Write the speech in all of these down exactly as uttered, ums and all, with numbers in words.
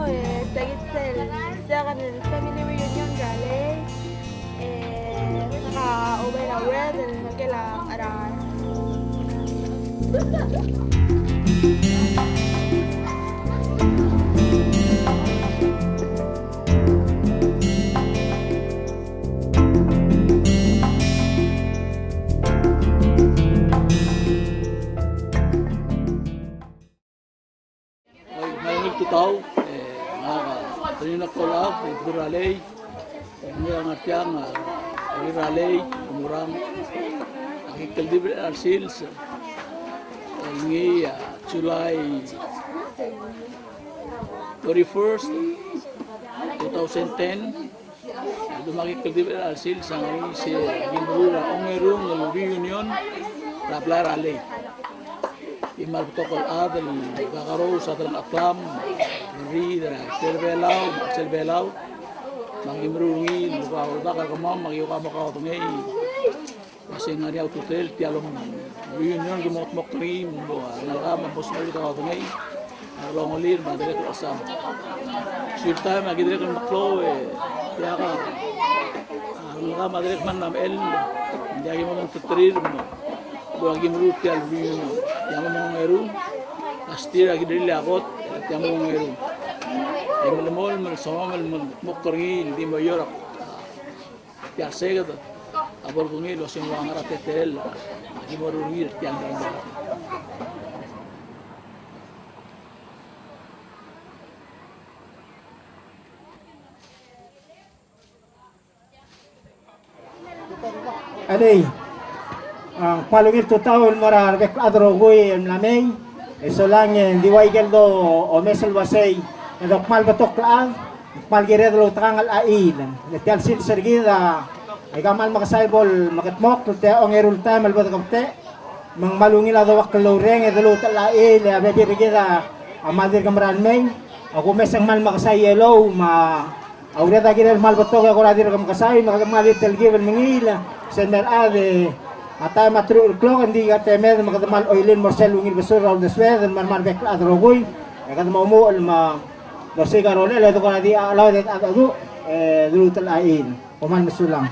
E, tia kid sel second family reunion er a Lei. E, ngak a Obed Aured, el ngikel a Cherar. Oi, me a ungil tutau, e, ngak a Trinidad Kolab, e, Bedul er a Lei, e, ngii a ngar tiang, a, Bedul er a Lei, Murang, a ki kldibel er a sils, el ngii a July thirty-first, two thousand ten, a ldu me a ki kldibel er a sils a ngar er ngii se a ki meruul a ongerung el reunion er a blai er a Lei. Ki kmal betok el chad el kakerous a delengcheklam, riid er a Belau, me a chelsel Belau, me a ki meruul er ngii el ua uldak er kemam, me a ki ua mo kaodengei. Me se ng ngar er ngii a ultutelel tia el reunion ki mo kldmokl er ngii, me bo a ngalekam a bo lsebechir el kaodengei a klongelir me a dirrek el chesang. Sel taem a ki dirrek el meklou e tia a ngalekam a dirrek el mla mechell, ng diak ki mo mengterir me bo a ki meruul tia el reunion. Tia mo ongerung, last year a ki dilu el kot, tia mo ongerung. E melemolem el somam el mo kldmokl er ngii el di mo er a Tia el seked a bo lungil el osengel a ngar er a teletelel a ki meruul er ngii er tia el merael. Adei. A, ng kmal ungil tutau el mo er a rebek el chad el rokui el mla mei, e solang e ng di ua ikel domes el uasei, e dok kmal betok el chad, kmal kired el outekangel a chaiil. Le tia el sils er kid a, aika kmal mekesai bo el mekedmokl, tia ongeru el taem el bo dekebetech, me ng kmal ungil a dobak el oureng e de lmuut el chaiil, e a bebil er kid a kmal dirk merael mei, a kumes e ng kmal mekesai elou, me a A ureor a kirel kmal betok e kora dirk mekesai, me kede kmal di telkib el mengiil, sel mei er a chad e a taem a teruich el klok, e ng di ka temed me kede kmal oilil el mo er sel ungil besul er a uldesued, el mei er a rebek el chad el rokui, e kede mo omuchel me dosiik a rolel, e de kora di a chelau e de chedecheduch, e de lmuut el chaiil. Kom kmal mesulang.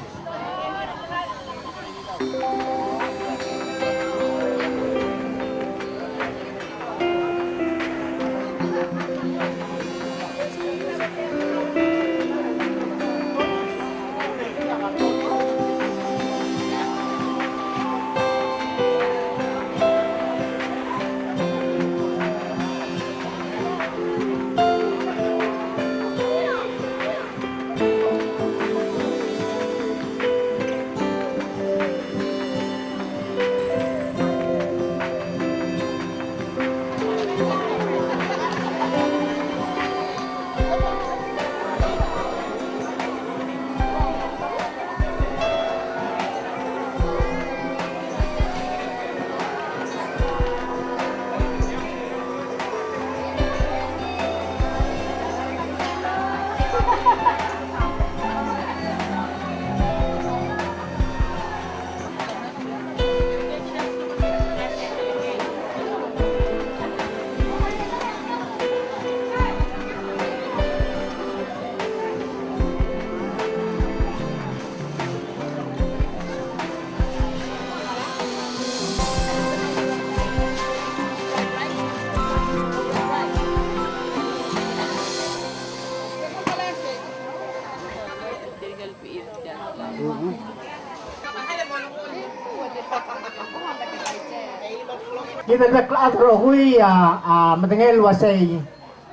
Kid el bek el chad el rokui a, a medengei el uasei ng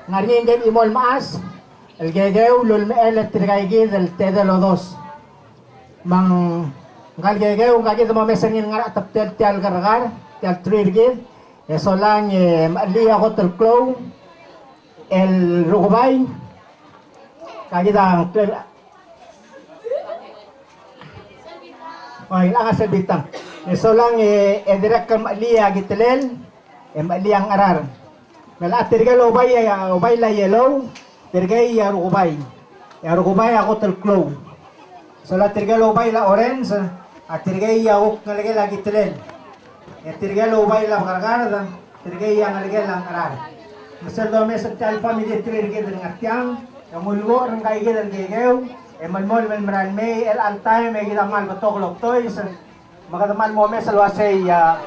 ngar er ngii a chimo el mechas el kekeu el ulemechell er tirkaikid el tedei el odos. Me ngka el kekeu, ngka kid a mo mes er ngii el ngar er a chetebtel tia el kerrekar, tia el tree er kid, e solang e mechelii a kot el klou el rukebai, ngka kid a ngklel, oi, a ngar sel bitang. E solang e, e dirrek el mechelii a kitelel, e mechelii a ngerar. Me a tirke el oubail, oubail a yellow, tirkei a rukebai. E a rukebai a kot el klou. Sola tirke el oubail a orange, a tirkei a kuk ngelekel a kitelel. E tirke el oubail a bekerekard, tirkei a ngelekel a ngerar. Sel domes er tia el family tree er kid el ngar tiang, e ng ulebo er ngka kid el kekeu, e melemolem el merael mei, el all time e kid a kmal betok el oktois, me kede kmal mo omes el uasei, a,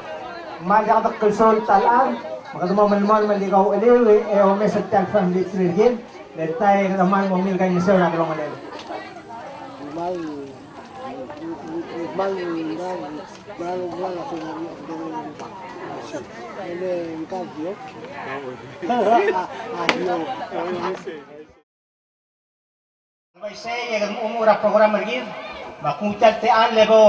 kmal diak deklsoul ta el chad, me kede mo melemolem el di kaucheliu, e omes er tia el family tree er kid, le tae kede kmal mo ungil kaingeseu er a delongelel. Uaisei e kede mo omuchel er a program er kid, me ak nguu tia el techall el bo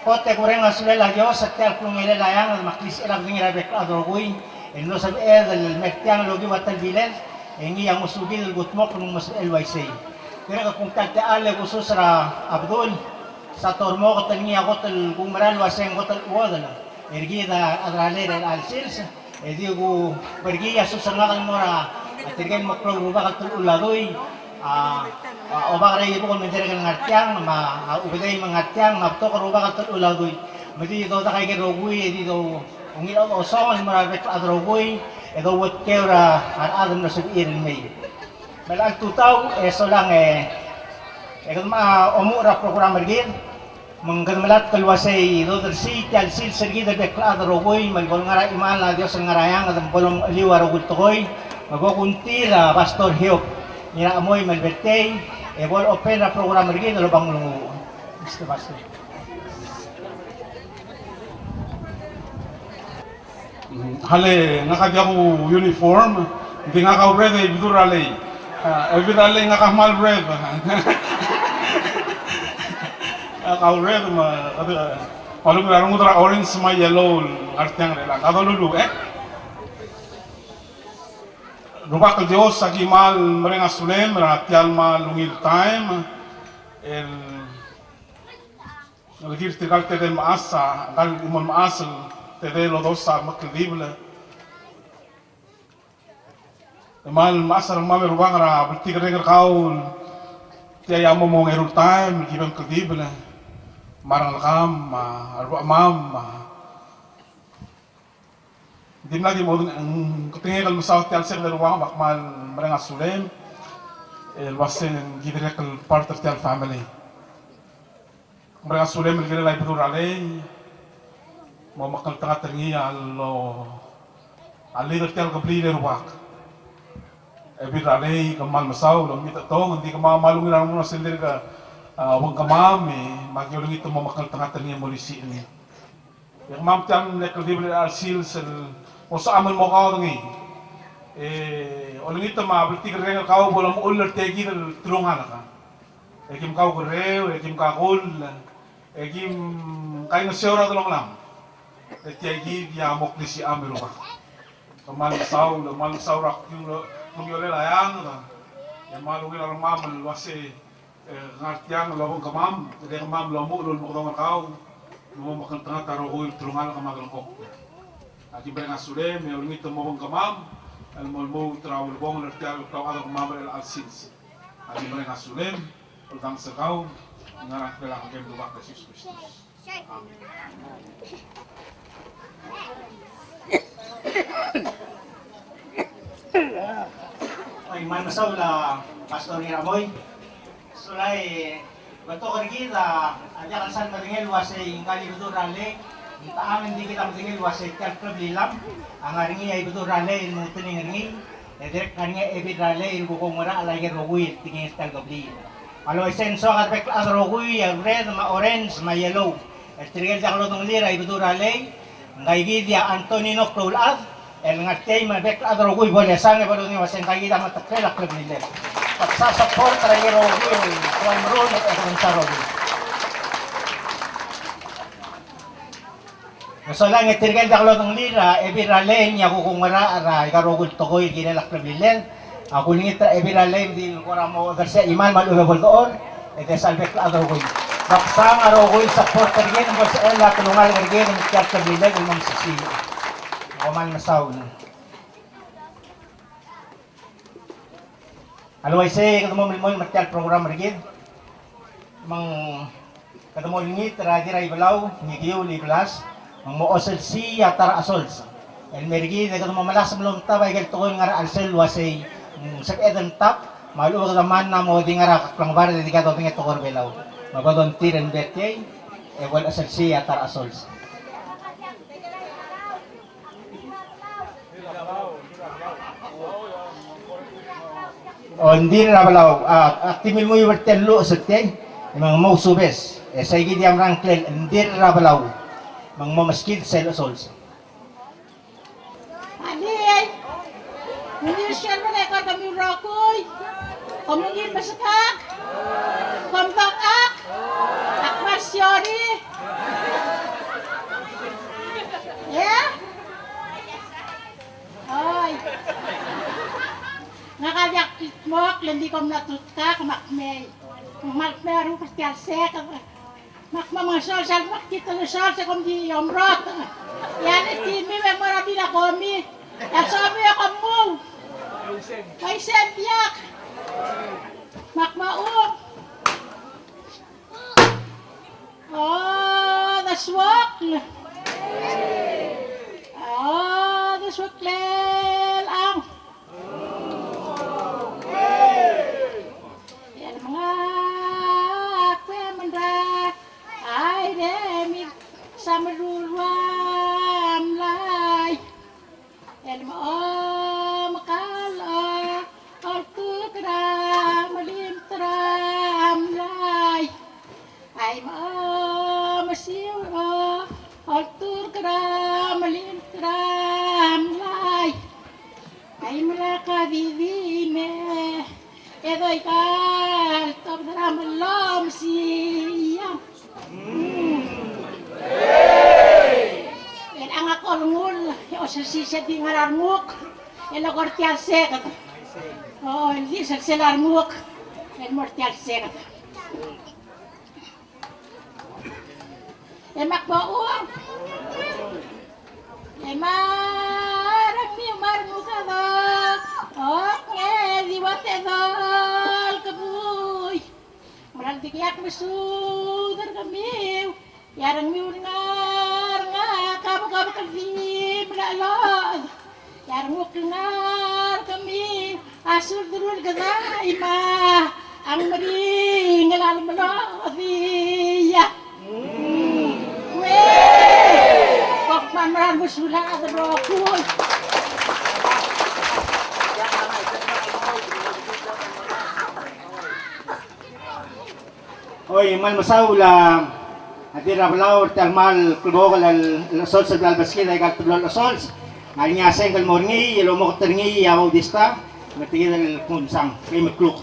kot e kureng a sulel a Dios er tia el klungiolel a eanged me a klisichel a bedengir a rebek el chad el rokui el mlo sebeched el mer tiang el okiu a telbilel, e ngii a ngosukid el kudmokl el mo sebechel el uaisei. Dirrek el kung tia el techall e kusus er a Abdul, se a tormoket el ngii a kot el kumerang el uasei ng kot el chuodel er kid a chad er a Lei er chelecha el sils, e di kuberkii a sus er ngak el mo er a tirke el mo klou el rubak el telechul a dui, a, a Obak er a Iebukel me ng dirrek el ngar tiang, me a Ubedei me ng ngar tiang, me a betok el rubak el telechul a dui. Me di dodak aike el rokui, e di do ungil a osong el mo er a rebek el chad el rokui, e douetkeu er a rechad el mlo sebechir el mei. Me chelecha el tutau, e solang e, e kede mo omuchel er a program er kid, me ng kede melatk el uasei dodersii tia el sils er kid el bek el chad el rokui, me bo lengar a chimal a Dios el ngar a eanged me bo lomecheliu a rokui el tekoi, me bo kungtil a Pastor Hiob Ngirachemoi me le birthday, e bo le open er a program er kid el oba nglunguuch. Mister Pastor. Hale, ngak a diak ku uniform, ng di ngak a ured e Ibedul er a Lei. A, Ibedul er a Lei ngak a kmal ured. Ngak a ured me, a, me a lungil a rengud er a orange me a yellow el ngar tiang er chelechang. Kede luluu, e? Rubak el Dios, aki kmal mereng a sulem er tia el kmal ungil taem el ngelekir tirka el tedei el mechas, a ngka el chimo el mechas el tedei el odosa me a kldibel. E kmal mechas er kemam e Rubak er a bltikerreng er kau, tia a mo mengeru el taem el kibem kldibel me a rengelekam, me a rubechemam, me a Ng dimlak e mo, ng ketengek el mesaod tia el sel Rubak me ak kmal mereng a sulem el uasei ng kidirrek el part er tia el family. Mereng a sulem el kirel a Ibedul er a Lei, mo mekngeltengat er ngii a lo, a leader er tia el kebliil e Rubak. Ebil er a Lei, kmal mesaul, olengit e tong, ng di kmal ungil a rengum er a sel dirk, a, obengkemam, e, me aki olengit el mo mekngeltengat er ngii e molisiich er ngii. E kemam tia el mle kldibel er chelecha el sils el osecham el mo kaod er ngii. E olengit me a bltikerreng er kau bo lomechull er tia kid el telungalek. E kim kaukerreu, e kim kakull, e kim kaingeseu er a delongelam. E tia kid a mo klisicham e Rubak. Kmal mesaul, kmal mesaul er a klungiolel a eanged. E kmal ungil a rengmam el uasei E ngar tiang el obengkemam, e de kemam el omuchel el omekedong er kau, me mo mekngeltengat a rokui el telungalek me a delengchokl. Aki mereng a sulem, e olengit me obengkemam el mo lmuut er a ulebongel er tia el klauchad er kemam er chelecha el sils. Aki mereng a sulem, oldanges er kau, ngar er a ngklel a Ngelekem el Rubak el Jesus Kristus. Oi, kmal mesaul a Pastor Ngirachemoi. Sulai, betok er kid a diak el sal medengei el uasei ngka el Ibedul er a Lei, ng techa me ng di kid a medengei el uasei tia el kleblilam a ngar er ngii a Ibedul er a Lei el mengetening er ngii. E dirrek ngar er ngii a Ebil er a Lei el kuk oungerachel aike el rokui el tekingel tia el kebliil. Me a le uaisei ng soak a rebek el chad el rokui el red me a orange me a yellow el tirke el diak lodengelii er a Ibedul er a Lei, ngka kid a Antonino Kloulchad, el ngar tiang me a rebek el chad el rokui bo lesang e bo lodengei el uasei ngka kid a meteklel a kleblilel. Kede support er aike el rokui el kmal meruul e kede msa rokui. Solang e tirke el diak lodengelii er a Ebil er a Lei, e ng kuk oungerachel er aika el rokui el tekoi el kirel a kleblilel. Ak olengit er a Ebil er a Lei me di kora mo odersii a chimal me a lechub e bo ledechor, e de sal bek el chad el rokui. Meksang a rokui el support er kid, me bo lsebechel a telungalek er kid me tia el kleblilel el mo mesisiich. Kom kmal mesaul. A le uaisei e kede mo melemolem er tia el program er kid. Me ng kede mo olengit er a Dirraibelau Ngikiul Ibelas, me ng mo oselsii a ta er a Asols. El mer kid e kede mo melasem el omtab a ikel tekoi el ngar er a chelsel el uasei, mm, sebeched el mtab, me a lechub e kede mla mo di ngar er a klengbar e di kede odengei a tekoi er a Belau. Me bo dongtir el birthday, e bo lecheselsii a ta er a Sols. O, Ngdir er a Belau, a, a kdi mle mo er tia el luches er tia, me ng mo subes, e sei kid a mera el ngklel, Ngdir er a Belau, me ng mo meskid sel Sols. Alii, ng di sel bo le kede mle rokui, kom ungil mesekak, kom dongak, ak kmal siorii. E? Oi. Ngak a diak kldmokl, e ng di kom mla tutkak, me ak mei. Kmal mei a renguk er tia el seked. Me ak mo mengesols, sel mo kid el sols e kom di omrot. E a le timiu e ng mo er a bil a komi. E a somiu e kom mou. Oisei, ng diak. Me ak mo ung. O, desuokl. O, desuoklel ang. E le mengak e mendrak, ai, de mil sa merulua mlai. El mo omekall a olturk er a melimt er a mlai. Ai, mo omesiou a olturk er a melimt er a mlai. Ai, mla ka di di me e doika el tobed er a melomsiang. Mm. E le ngak a olengull, e osisiu se di ngar er a renguk, e le ko er tia el seked. O, e di sel, sel a renguk, e le mo er tia el seked. E mak bo ua. E ma rengmiu me a renguk a do, ok, e di ua tedol kebui. Ng mera el di kiak mesudel er kemiu. E a rengmiu el ngar er ngak a bek, a bek el di mla chelod. E a renguk el ngar er kemiu a sulderuul kede chimo, a ng meringel a lemelodii. Uei. Kom kmal mera el mesulang el rokui. Oi, kmal mesaul a Ngdir er a Belau er tia el kmal klebokel el, el sols el bla lebeskid aika el teblo el sols. Ngar er ngii a sengk el mo er ngii, el omokl er ngii a Bautista, me te kid el kmo ng sang, kei me kluk.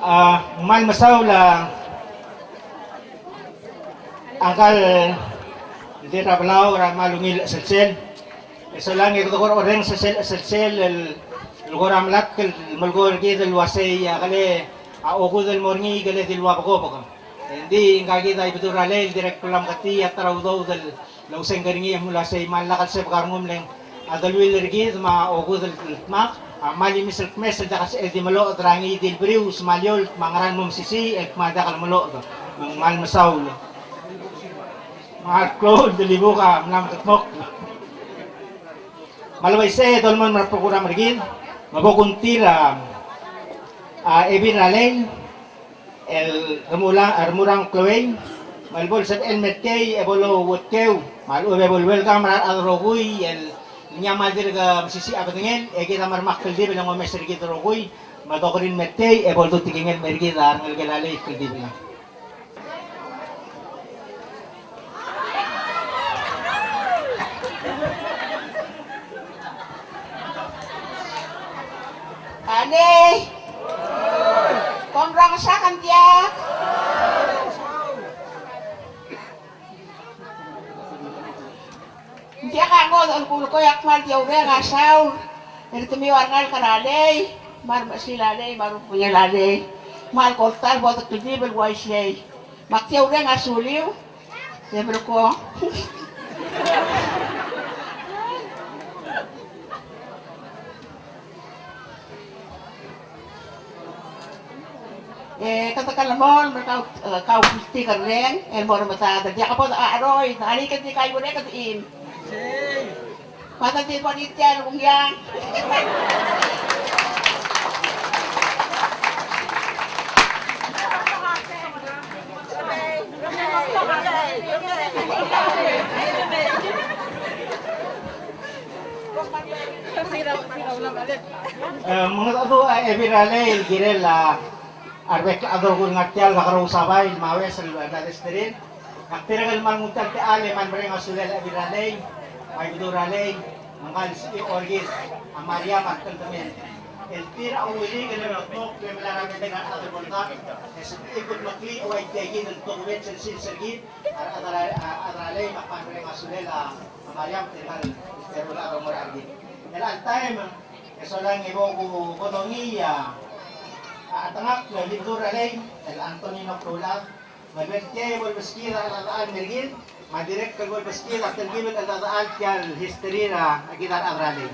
A, kmal mesaul a ngka el Ngdir er a Belau er a kmal ungil chelsel. E solang e kede kora orrenges sel chelsel el, el kora melatk el melekoi er kid el uasei a kele a okudel el mo er ngii kele di ua bekobek. Engdi ngka kid a Ibedul er a Lei el dirrek el mla meketii a ta er a udoud el ousengk er ngii e mle uasei me a lak el sebek a rengum el ng a deleuill er kid me a okudel el dmak a kmal imis el kmes el diak el sebeched el di meloched er a ngii di el brius me a liolt me a ngera el mo mesisiich el kmal diak el meloched. Me ng kmal mesaul. Me a klou el delibuk a mla mekedmokl. Me a le uaisei e dolemolem er a program er kid me bo kungtir a, a Ebil er a Lei el Remurang, Remurang Kloei, me a le bo lsebechel el me er kei e bo louetkeu, me a lechub e bo lwelkam er a rechad el rokui el ngii a kmal dirk mesisiich a bedengel, e kid a mla mo kldibel e ng omes er kid el rokui, me a dokerir el me er kei e bo ldu tekingel el me er kid a rengelekel a Lei el kldibel. Alii. Kom rongesak ng diak? Ng diak a ngodech el kulekoi a kmal di oureng a saul er kemiu a rengalek er a Lei, me a remechesil a Lei, me a rubekul a Lei. Kmal koltal bo dekldibel el uaisei. Me ak di oureng a suliu. E merko. E kede klemolem er kau, e, kau bltikerreng el mo er medad. Diak bo de cheroid, a ngike di kaiuerek e de chim. Mada di bo er tia el ungiang. E, mengedecheduch a Ebil er a Lei el kirel a rebek el chad el rokui el ngar tia el kakerous a bai el mawes el bla desterir. Ak dirrek el kmal nguu tia el techall e kmal mereng a sulel a Ebil er a Lei, me a Ibedul er a Lei, me ngka el CEO er kid, a Mariam Artendemel. El tir a ulikel el mlo dmokl el melai er a medal er a rechad el bo ldart, e sebechir el kudmeklii a ua tia kid el tokubets el sils er kid, a rechad er a, a rechad er a Lei, me ak kmal mereng a sulel a Mariam, tirka el teru el chad el mo er a chad er kid. Er chelecha el taem, e solang e bo ku, bo dongiil a, a chetengakl el Ibedul er a Lei, el Antonino Kelulau, me a lebo el tia e bo lebeskid a cheldechedechal el mer kid, me a dirrek el bo lebeskid a telkib el cheldechedechal tia el history er a kid a rechad er a Lei.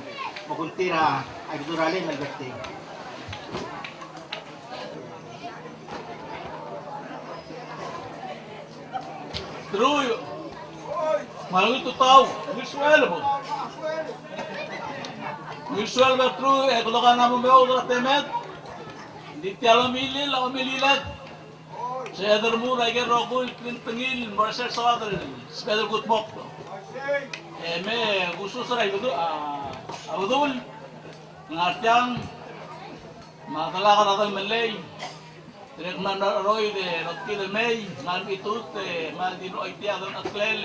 Me kuk tir a Ibedul er a Lei me a lebo el tia. Truich. Me a ungil tutau, ungil sueleb. Ungil sueleb er a truich, e kede kuk mla mo meoud er a temed. Ng di tia el omilil, omililed. Se kede remurt aike el rokui el kringtengil el mo er sel soad el sbedel kudmokl. E me kusus er a Ibedul, a, a Bedul, ngar tiang, me a delak er a Delmelei, dirrek el mla er a cheroid e lotkid e mei, me a mechitechut e kmal di mlo choitii a delengcheklel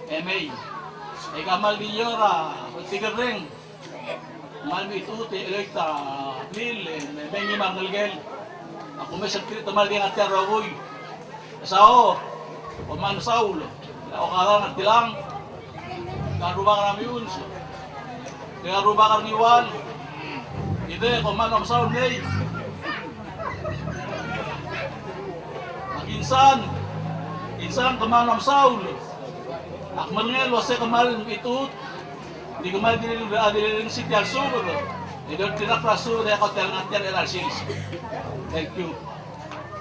e mei. E kmal di ngar er a bltikerreng, kmal mechitechut e cheloit a blil e me, me ngii me a rengelekel. Ak omes er tir e te kmal di ngar tia el rokui. Esau, kom kmal mesaul. A okada er tilang, tirka el rubak er a Miuns, tirka el rubak er a Ngiwal, Idei, kom kmal mesaul mei. Ak Insan, Insan, kom kmal mesaul. Ak merengel el uase kom kmal mechitechut, di kom kmal di, di rirengesii tia el subed. E dirrek er a subed e ko tia el ngar tia el chelecha el sils. Thank you.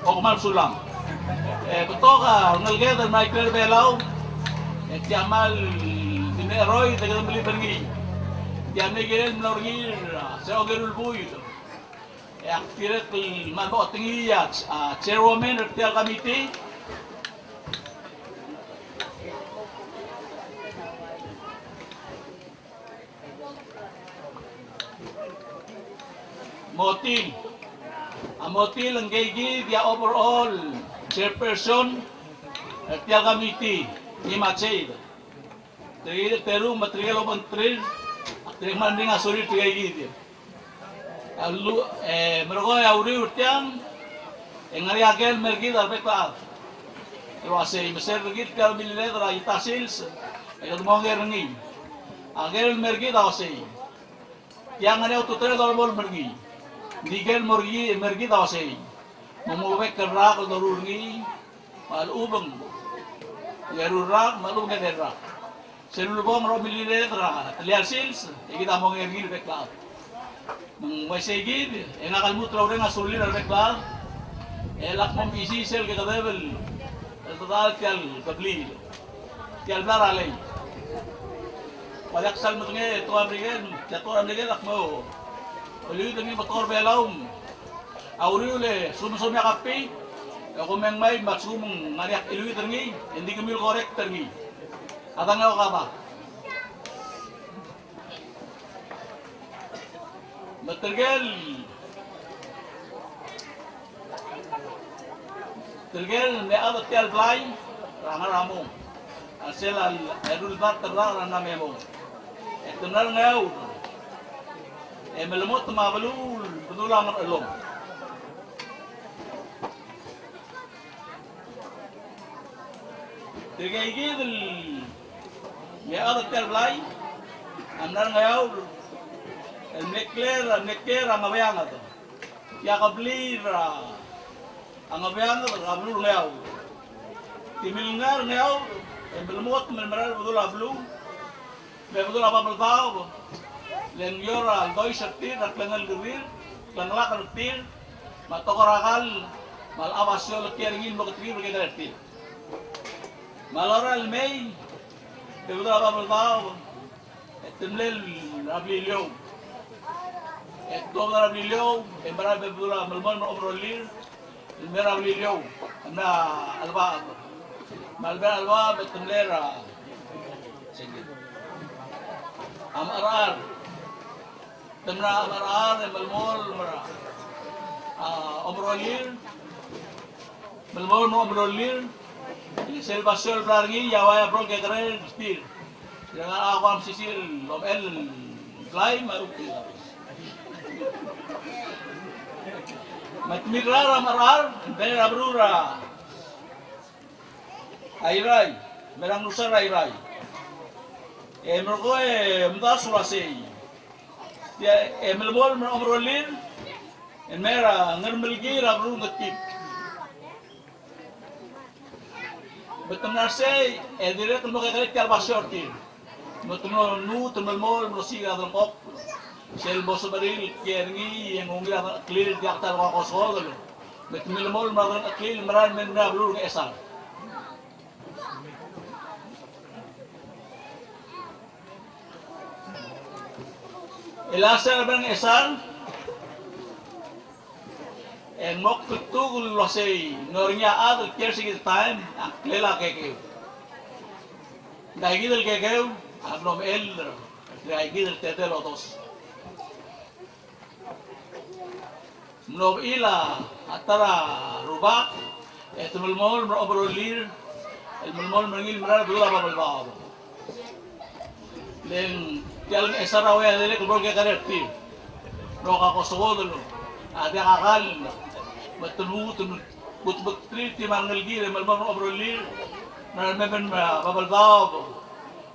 Kom kmal mesulang. E betok a rengeleked el mla ikrel er a Belau, e tia kmal di mle cheroid e kede melib er ngii. Tia mle kirel el mlo er ngii er a, se ongeru el buil. E ak dirrek el kmal mo otengii a, a chairwoman er tia el committee. Motil. A Motil, ngikei kid a overall chairperson er tia el committee, ngii me a Jade. Tirke el teru me tirke el obengterir, tirke el kmal meringel a sorir tirke kid. A lu, e, merekong e a uriul er tiang, e ng ngar er ngii a ker el mer kid a rebek el chad el uasei, me sel er kid tia el mililed er a ita sils, e kede mo onger er ngii. A ker el mer kid a uasei, tiang a ngar er ngii a ultutelel el dolemolem er ngii. Ng di ker el mo er kid, mer kid a uasei, me ng mo bek el rak el doruul er ngii, me a lechub e ng eru el rak, me a lechub e ng edei el rak. Sel ulebongel er a omililed er a tia el sils, e kid a mo onger er ngii el bek el chad. Me ng uaisei kid, e ngak a lmuut el oureng a sulir a rebek el chad, e lak mo mesisiich sel kekedeb el, el tedal tia el kebliil, tia el blai er a Lei. Ua diak sal medengei e tekoi er a Merikel, tia tekoi er a Merikel ak mo, oliud er ngii me tekoi er a Belau. A uriul e lsekum e somiak a pay, e kom mei me a lsekum ng ngar er ngii a iluid er ngii, e ng di kemiu el correct er ngii. A dang e okada. Me tirke el, tirke el mle chad er tia el blai er a ngar er a mong, a sel a eru el dart el rak er a mla me mong. E te mla er a Ngeaur e melemot me a beluu el bedul a Ngerchelong. Tirke kid el mle chad er tia el blai a mla er a Ngeaur el mle declare, mle declare a Ngeaur a Ngeaur. Tia kebliil er a A Ngebianged er a beluu er a Ngeaur. Di milngar er a Ngeaur, e melemot me merael el bedul a beluu, me bedul a Babeldaob, le ng ureor a ldois er tir, er a klengelk er tir, klengelak er tir, me a tekoi er a kall, me a lechub a siol el kiei er ngii el mo ketekiu er a kekerei er tir. Me a lorael el mei, e bedul a Babeldaob, e te mlei er a Beliliou. E te mlei er a Beliliou, e merael el bedul a melemolem er a omerolir, el mei er a Beliliou, el mei er a Chelebacheb. Me a lebo er a Chelebacheb, e te mlei er a, a Mecherechar. Te mlei er a Mecherechar, e melemolem er a, a, omerolir. Melemolem er a omerolir, e sel basio el bla er ngii, e a ua ia blo el kekerei er tir. E a ua mesisiich el omechell el blai me a rukl. Me te mlei er a Mecherechar, e mei er a beluu er a Airai, me er a Ngerusar er a Airai. E merekong e omdasu el uasei, tia e melemolem er a omerolir, e mei er a Ngermelkii er a beluu er a Ngetkib. Me te mla er sei, e dirrek el mo kekerei tia el basio er tir. Me te mlo lmuut el melemolem el osiik er a delengchokl. Sel bo sebechir el kiei er ngii, e ng ungil a delengcheklir, diak ta el ko kosokodel. Me te melemolem er a delengcheklir, el merael el mei er a beluu er a Ngchesar. El a sel bo er a Ngchesar, e ng mo kltuk el uasei, ng ngar er ngii a chad el kiei er se kid el taem, a ngklel a Kekeu. Ng kaikid el Kekeu a mlo mechell er aikid el tedei el odos. Mlo bechil a ta er a rubak, e te melemolem er a omerolir, el melemolem er ngii el merael el bedul a Babeldaob. Le ng tia el Ngchesar a ua ia dirrek el bo el kekerei er tir. Ng ko kosokodel, a diak a kall, me te lmuut el kutmeklii tia me a rengelekir, e melemolem er a omerolir, me a rememen er a Babeldaob,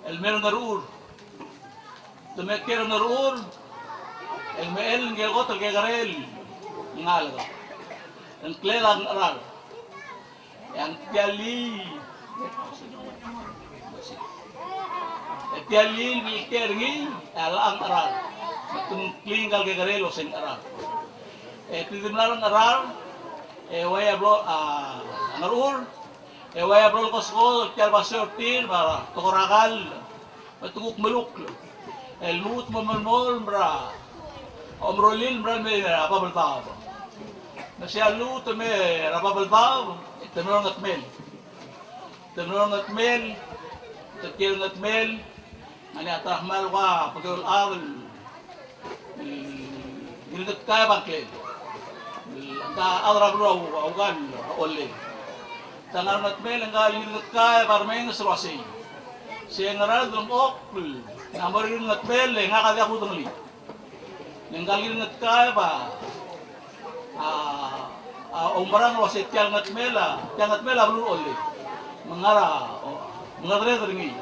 el mei er a Ngerchur. Te mei er a Ngerchur, e ng mechell ngike el kot el kekerei el ngalek. Ngklel a Ngcherar. E a ngklel, e tia el lil el kiei er ngii, e a llach a Ngcherar. Me te ngklii ngka el kekerei el uasei Ngcherar. E te di mla er a Ngcherar, e ua ia blo, a, Ngerchur, e ua ia blo el kosokodel tia el basio er tir, me a tekoi er a kall, me te kuk melukl. El lmuut el mo melemolem er a omerolir el merael el mei er a Babeldaob. Me sei a lluut el mei er a Babeldaob, e te mlo er a Ngetmel. Te mlo er a Ngetmel, te kiei er a Ngetmel, ngar er ngii a ta er a kmal ua bekeul chad el, el Ngirngetkaeb a ngklel. Ngka el chad er a beluu er a Ukall, a Ollei. Te ngar er a Ngetmel, ngka el Ngirngetkaeb a remenges el uasei, se ngera el delengchokl a mo er ngii er a Ngetmel, e ngak a diak kudengelii. Le ngka el Ngirngetkaeb a, a, a oumerang el uasei tia el Ngetmel a, tia el Ngetmel a beluu er a Ollei. Me ng ngar er a, o, me ng ngeredereder er ngii.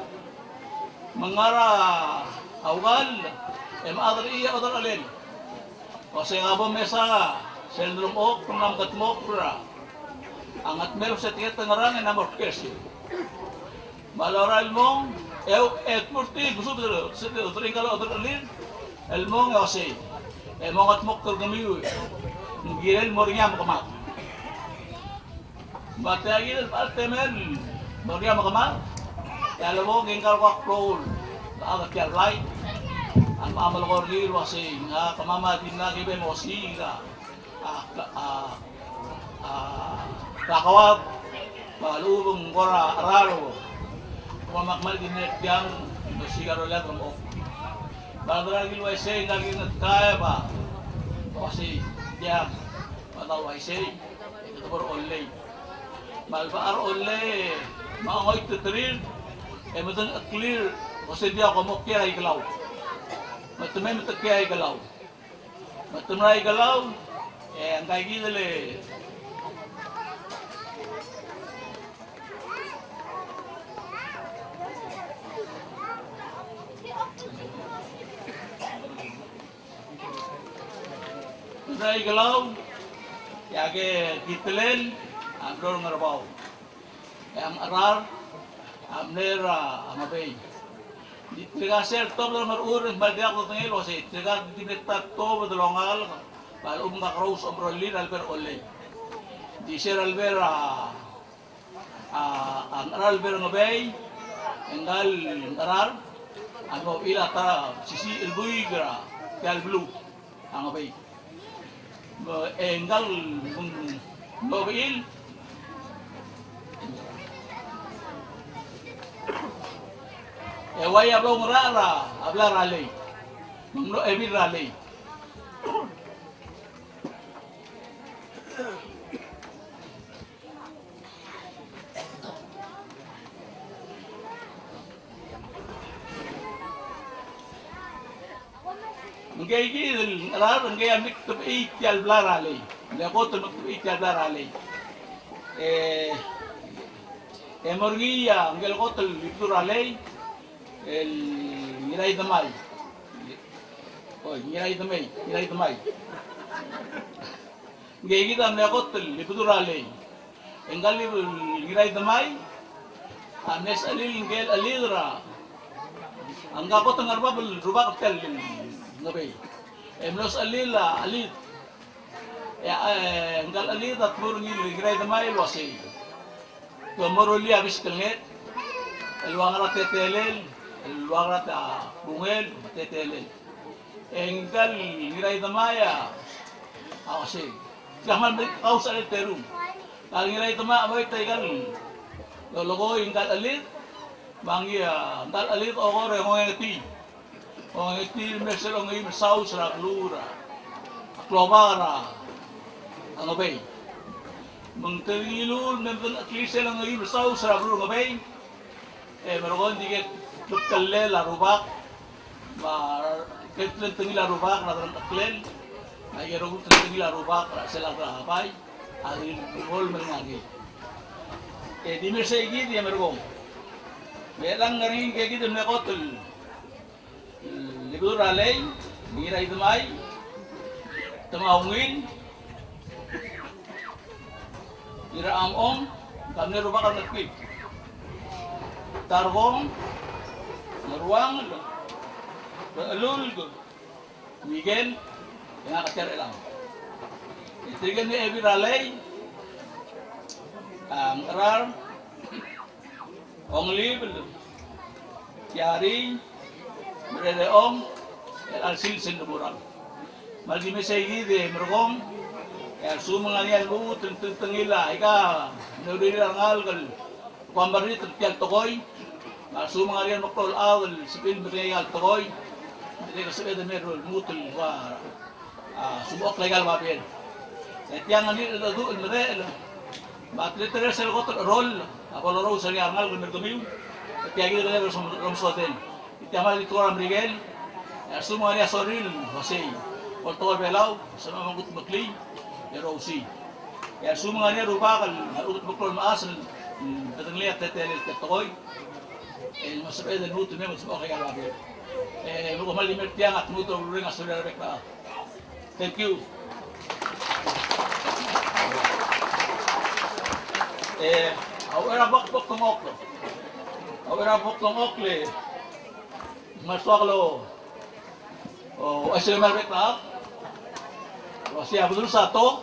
Me ng ngar er a Ukall, e mechad er ngii a oderchelel. Uasei ng bo mesa sel delengchokl el mla mekedmokl er a Ngetmel, uasei tia te ngerang e ng mo er a Kersiu. Me a lorael el mong, e, e dmu er tir, mesubed er tir, se, se, se, ngka el oderchelel el mong e uasei, e mo ngetmokl er kemiu, ng kirel mo er ngii a mekemad. Me tia kid el bechal temel el mo er ngii a mekemad, e a lebo ngii ngka el kuk klou el chad er tia el blai a, a melekoi er ngii el uasei, ngak a kemam a dimlak kibe mosiik a a, a, a, a, kakoad, me a lechub e ng kora cheral, kemam a kmal di mle er tiang, mesiik a rolel a delengchokl. Me a rechad er a Ngirngetkaeb a, uasei, tiang, me a ta uaisei, e kede bo er a Ollei. Me a lebo er a Ollei, me a ongoititerir, e medengcheklir, uasei ng diak, kom mo kiei er a Ikelau. Me te mei me te kiei er a Ikelau. Me te mla er a Ikelau, e ngka kid el, mla er a Ikelau, e a Aki, ki telel a mlo er a Ngerbau. E a Ngcherar a mle er a Ngebei. Ng di tirka sel tobed er a Ngerchur e ng kmal diak dodengei el uasei tirka di mle ta tobed el ongalek me a lechub e ng kakerous a omerollir a lebo er a Ollei. Ng di se er a lebo er a, a, a Ngcherar a lebo er a Ngebei, e ngka el Ngcherar a mo bechil a ta sisiich el buik er tia el beluu a Ngebei. Me, e ngka el mlo bechil e uai a blo ngerachel er a blai er a Lei. Me ng mlo Ebil er a Lei. Me ngii kid el Ngcherar, ngii a mle tebechii tia el blai er a Lei. Mle kot el mle tebechii tia el blai er a Lei. E, e mo er ngii a, ngii el kot el Ibedul er a Lei, el Ngiraidemai. Oi, Ngiraidemei, Ngiraidemai. Ngii kid a mle kot el Ibedul er a Lei. E ngka el Ngiraidemai a mle sechelil ngike el chelid er a, a ngka kot el Ngerbab el rubak er tia el Ngebei. E mlo sechelil a chelid. E, e, ngka el chelid a dmu er ngii el Ngiraidemai el uasei, te mo rullii a bisklenget el ua ngera a teletelel, el ua ngera a bungel me a teletelel. E ngka el Ngiraidemai a uasei, tia kmal mle kausechelel el terung. Ngka el Ngiraidemai a mo er aika el lolekoi ngka el chelid, me ngii a ngka el chelid a okor e ng ongengetii. Ongengetii el mei er sel ongeim el saus er a beluu er a klobak er a Ngebei. Me ng tedengiluu el me medengeklii sel ongeim el saus er a beluu er a Ngebei. E merekong, ng di kuk klebkellel a rubak, me a klebkellel a rubak er a delengcheklel, me a ikel rokui el klebkellel a rubak er a sel a bai, a di ngol me ng ngii. E di mei er sei kid e merekong. Me chelechang e ng ngar er ngii ngii kid el mle kot el Ibedul er a Lei, Ngiraidemai, Temaungil, Ngirachamong, ka mle rubak er a Ngetkib. Tarkong, Ngeruangel, Rechelulk, Mikel, e ngak a Tia er a Chelang. E tirke el mle Ebil er a Lei, a Ngcherar, Ongelibel, Tiarii, Mererechong, el chelsel sel Ngeburang. Me a le di mei sei kid e merekong, e a lsekum e ng ngar er ngii a lmuut el tengtengil aika el mle uriul er a rengalek el kuk merreder er tia el tekoi, me a lsekum e ng ngar er ngii a remeklou el chad el sebechir el medengei aika el tekoi, me dirrek el sebeched el mei el lmuut el ua a, sumechokl aika el babier. E tiang a ngii el cheldecheduch el medechel, me a teletelel sel kot el cheroll a bo loruul er ngii a rengalek el mer kemiu, e tia kid el ngar er a som-, somesodel. E tia kmal di tekoi er a Merikel, e a lsekum e ng ngar er ngii a sorir el uasei, oltekoi er a Belau, sebechem el kudmeklii, e rousii. E a lsekum e ng ngar er ngii a rubak el, el kudmeklii el mechas el, mm, medengelii a teletelel tia el tekoi, e ng sebeched el lmuut el mei me sumechokl aika el babier. E, me kom kmal di mei er tiang, ak lmuut el oureng a sorir a rebek el chad. Thank you. E, a uchei er a bok, bok dengchokl. A uchei er a bok dengchokl e, me a soak el, o, uaisei me a rebek el chad, uasei a Bedul Sato,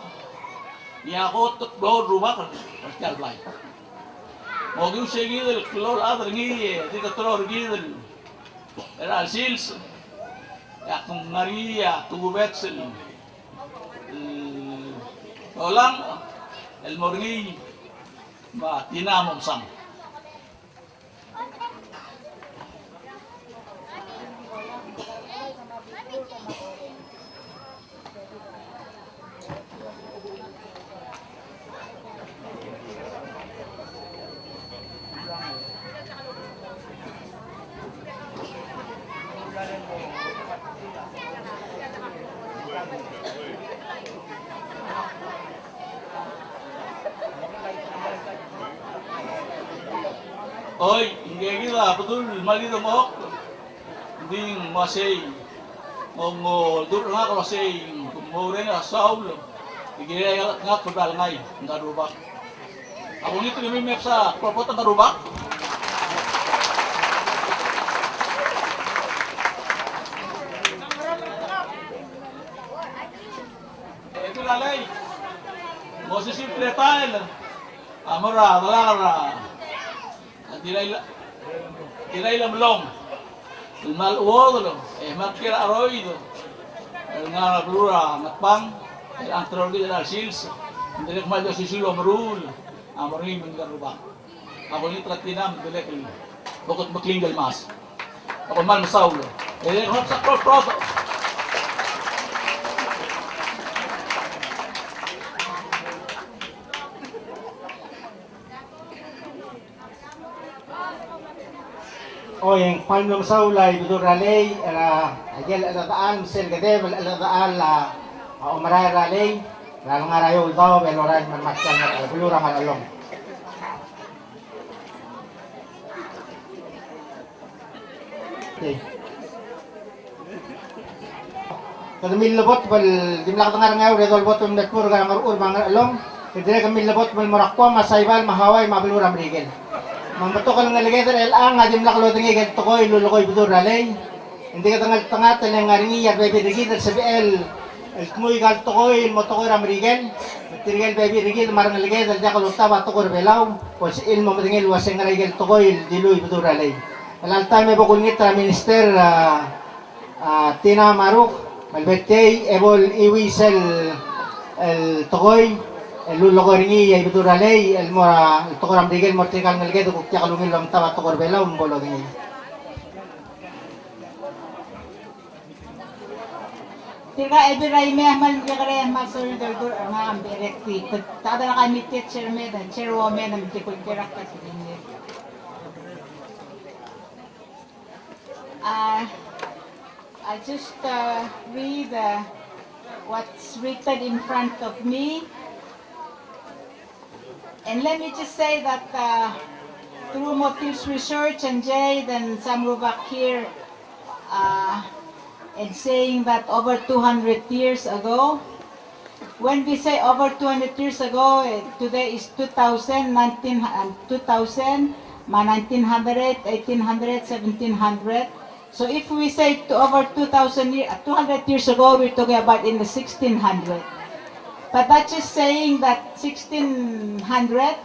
ngii a kot el klou el rubak er tia el blai. Ng okiu sei kid el klou el chad er ngii, e, di ketelou er kid el er a chelsel, e ak ngar er ngii a tokubets el, el olangch el mo er ngii me a Tina Momsang. Oi, ngii kid a bedul el mla di dengchokl. Ng di ng uasei, ng, ng oldurech er ngak el uasei, ng mo oureng a saul Di kirel a ngak el bla lengai ngka el rubak. Ak olengit er kemiu el mesa klou el kot ngka el rubak. E tirka el ralei, mosisiu el teletael a mo er a delak er a Tirailamelong el kmal chuodel e kmal kiei er a cheroid el ngar er a beluu er a Ngatpang, el anterolkid er a sils, ng dirrek el kmal di osisiu el omeruul a mo er ngii me ngka el rubak. Ak olengit er a Tina me ng dirrek el bo kudmeklii ngike el mas. Ak kmal mesaul. E dirrek el kmal mesaul. Oi, e ng kmal mlo mesaul a Ibedul er a Ralei er a ikel cheldechedechal me sel kedeb el cheldechedechal a omerael er a ralei er a lengar er a eou el daob el orael me ng mle mekngit er a beluu er a Ngerchelong. Okay. Kede milleboteb el dimlak dengar er ngii a ureor el boteb el mle tmurk er a Ngerchur me a Ngerchelong, kede dirrek el milleboteb el mo er a Guam me a Saipan me a Hawaii me a beluu er a Merikel. Me ng betok el ngeleked er chelechang a dimlak lodengei ikel tekoi el lulekoi Ibedul er a Ralei. Ng di kede ngeltengat el ngar er ngii a rebebil er kid el sebechel el dmu aika el tekoi el mo tekoi er a Merikel, me tirke el bebil er kid me a rengeleked el diak lotab a tekoi er a Belau, bo lsebechir el mo medengei el uasei ngera ikel tekoi el dilu Ibedul er a Ralei. Chelecha el taem e bo kulengit er a Minister, a, a, Tina Maruk, me le betiei e bo lechiuii sel, el tekoi el lulekoi er ngii a Ibedul er a Ralei el mo er a, el tekoi er a Merikel el mo er tirka el ngeleked el kuk diak lungil el omtab a tekoi er a Belau me bo lodengei. Tirka el Ebil er a Imei a kmal mekekerei, a kmal sorir el doldurech er ngak me ng dirrek el di, te, ta er a committee chairman, chairwoman, me te kulker a katikinder. Uh, I just, uh, read, uh, what's written in front of me. And let me just say that, uh, through Motil's research and Jade and some Rubak here, uh, and saying that over two hundred years ago, when we say over two hundred years ago, eh, today is two thousand, nineteen, um, two thousand, ma nineteen hundred, eighteen hundred, seventeen hundred, so if we say to over two thousand year, two hundred years ago, we're talking about in the sixteen hundred. But that's just saying that sixteen hundred,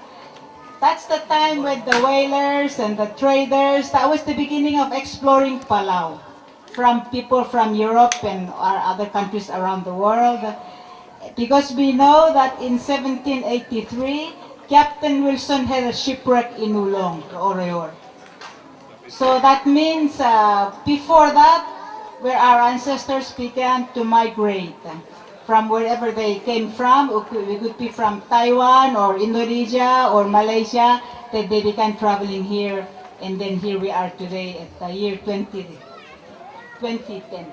that's the time when the whalers and the traders, that was the beginning of exploring Palau from people from Europe and our other countries around the world. Because we know that in seventeen eighty-three, Captain Wilson had a shipwreck in Oolong, Oreor. So that means, uh, before that, where our ancestors began to migrate, uh, from wherever they came from, it could, it could be from Taiwan or Indonesia or Malaysia, that they began traveling here, and then here we are today at the year twenty, twenty ten.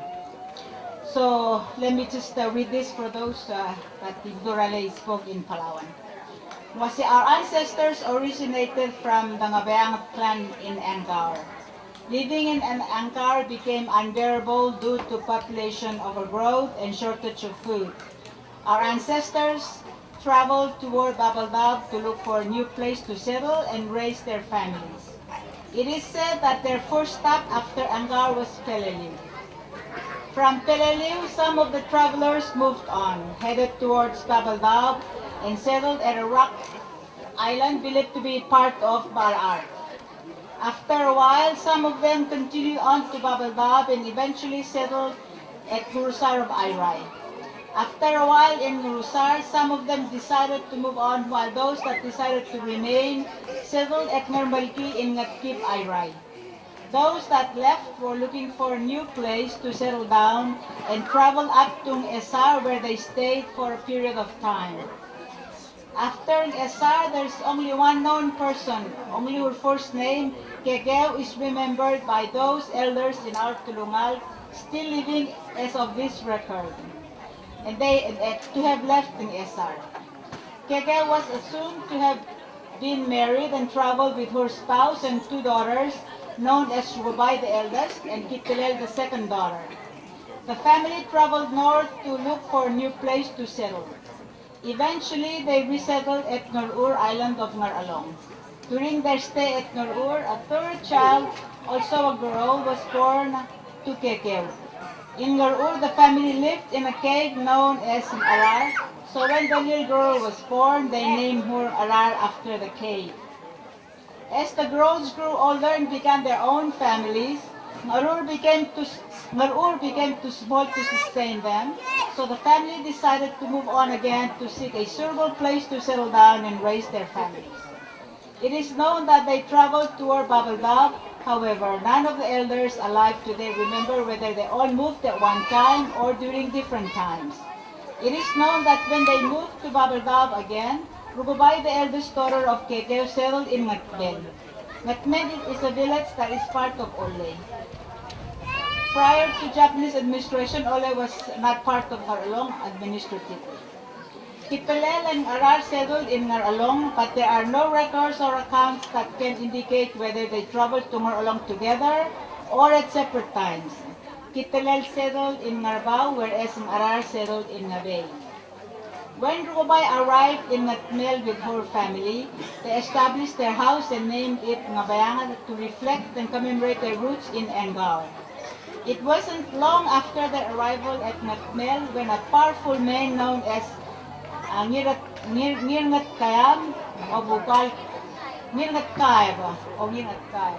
So let me just, uh, read this for those, uh, that Ibedul er a Ralei spoke in Palauan. Uase our ancestors originated from the Ngebeanged clan in Angaur. Living in an Angaur became unbearable due to population overgrowth and shortage of food. Our ancestors traveled toward Babeldaob to look for a new place to settle and raise their families. It is said that their first stop after Angaur was Peleliu. From Peleliu, some of the travelers moved on, headed towards Babeldaob, and settled at a rock island believed to be part of Baal Arc. After a while, some of them continued on to Babeldaob and eventually settled at Ngerusar of Airai. After a while in Ngerusar, some of them decided to move on, while those that decided to remain settled at Ngermelki in Ngetkib Airai. Those that left were looking for a new place to settle down and traveled up to Ngchesar, where they stayed for a period of time. After Ngchesar, there is only one known person, only her first name, Kekeu, is remembered by those elders in our Telungalek still living as of this record, and they, uh, to have left Ngchesar. Kekeu was assumed to have been married and traveled with her spouse and two daughters, known as Rubabai the eldest and Kitelel the second daughter. The family traveled north to look for a new place to settle. Eventually, they resettled at Ngerchur Island of Ngarchelong. During their stay at Ngerchur, a third child, also a girl, was born to Kekeu. In Ngerchur, the family lived in a cave known as Ngerar, so when the little girl was born, they named her Ngerar after the cave. As the girls grew older and began their own families, Ngerchur became too, s- Ngerchur became too small to sustain them, so the family decided to move on again to seek a suitable place to settle down and raise their families. It is known that they traveled toward Babeldaob. However, none of the elders alive today remember whether they all moved at one time or during different times. It is known that when they moved to Babeldaob again, Rukebai, the eldest daughter of Kekeu, settled in Ngetmel. Ngetmel is a village that is part of Ollei. Prior to Japanese administration, Ollei was not part of Ngarchelong administratively. Kitelel and Ngerar settled in Ngarchelong, but there are no records or accounts that can indicate whether they traveled to Ngarchelong together or at separate times. Kitelel settled in Ngarbau, whereas Ngerar settled in Ngebei. When Rukebai arrived in Ngetmel with her family, they established their house and named it Ngebeanged to reflect and commemorate their roots in Angaur. It wasn't long after their arrival at Ngetmel when a powerful man known as uh, Ngir-, Ngir-, Ngirngetkaeb of Ukal, Ngirngetkaeb, or Ngirngetkaeb,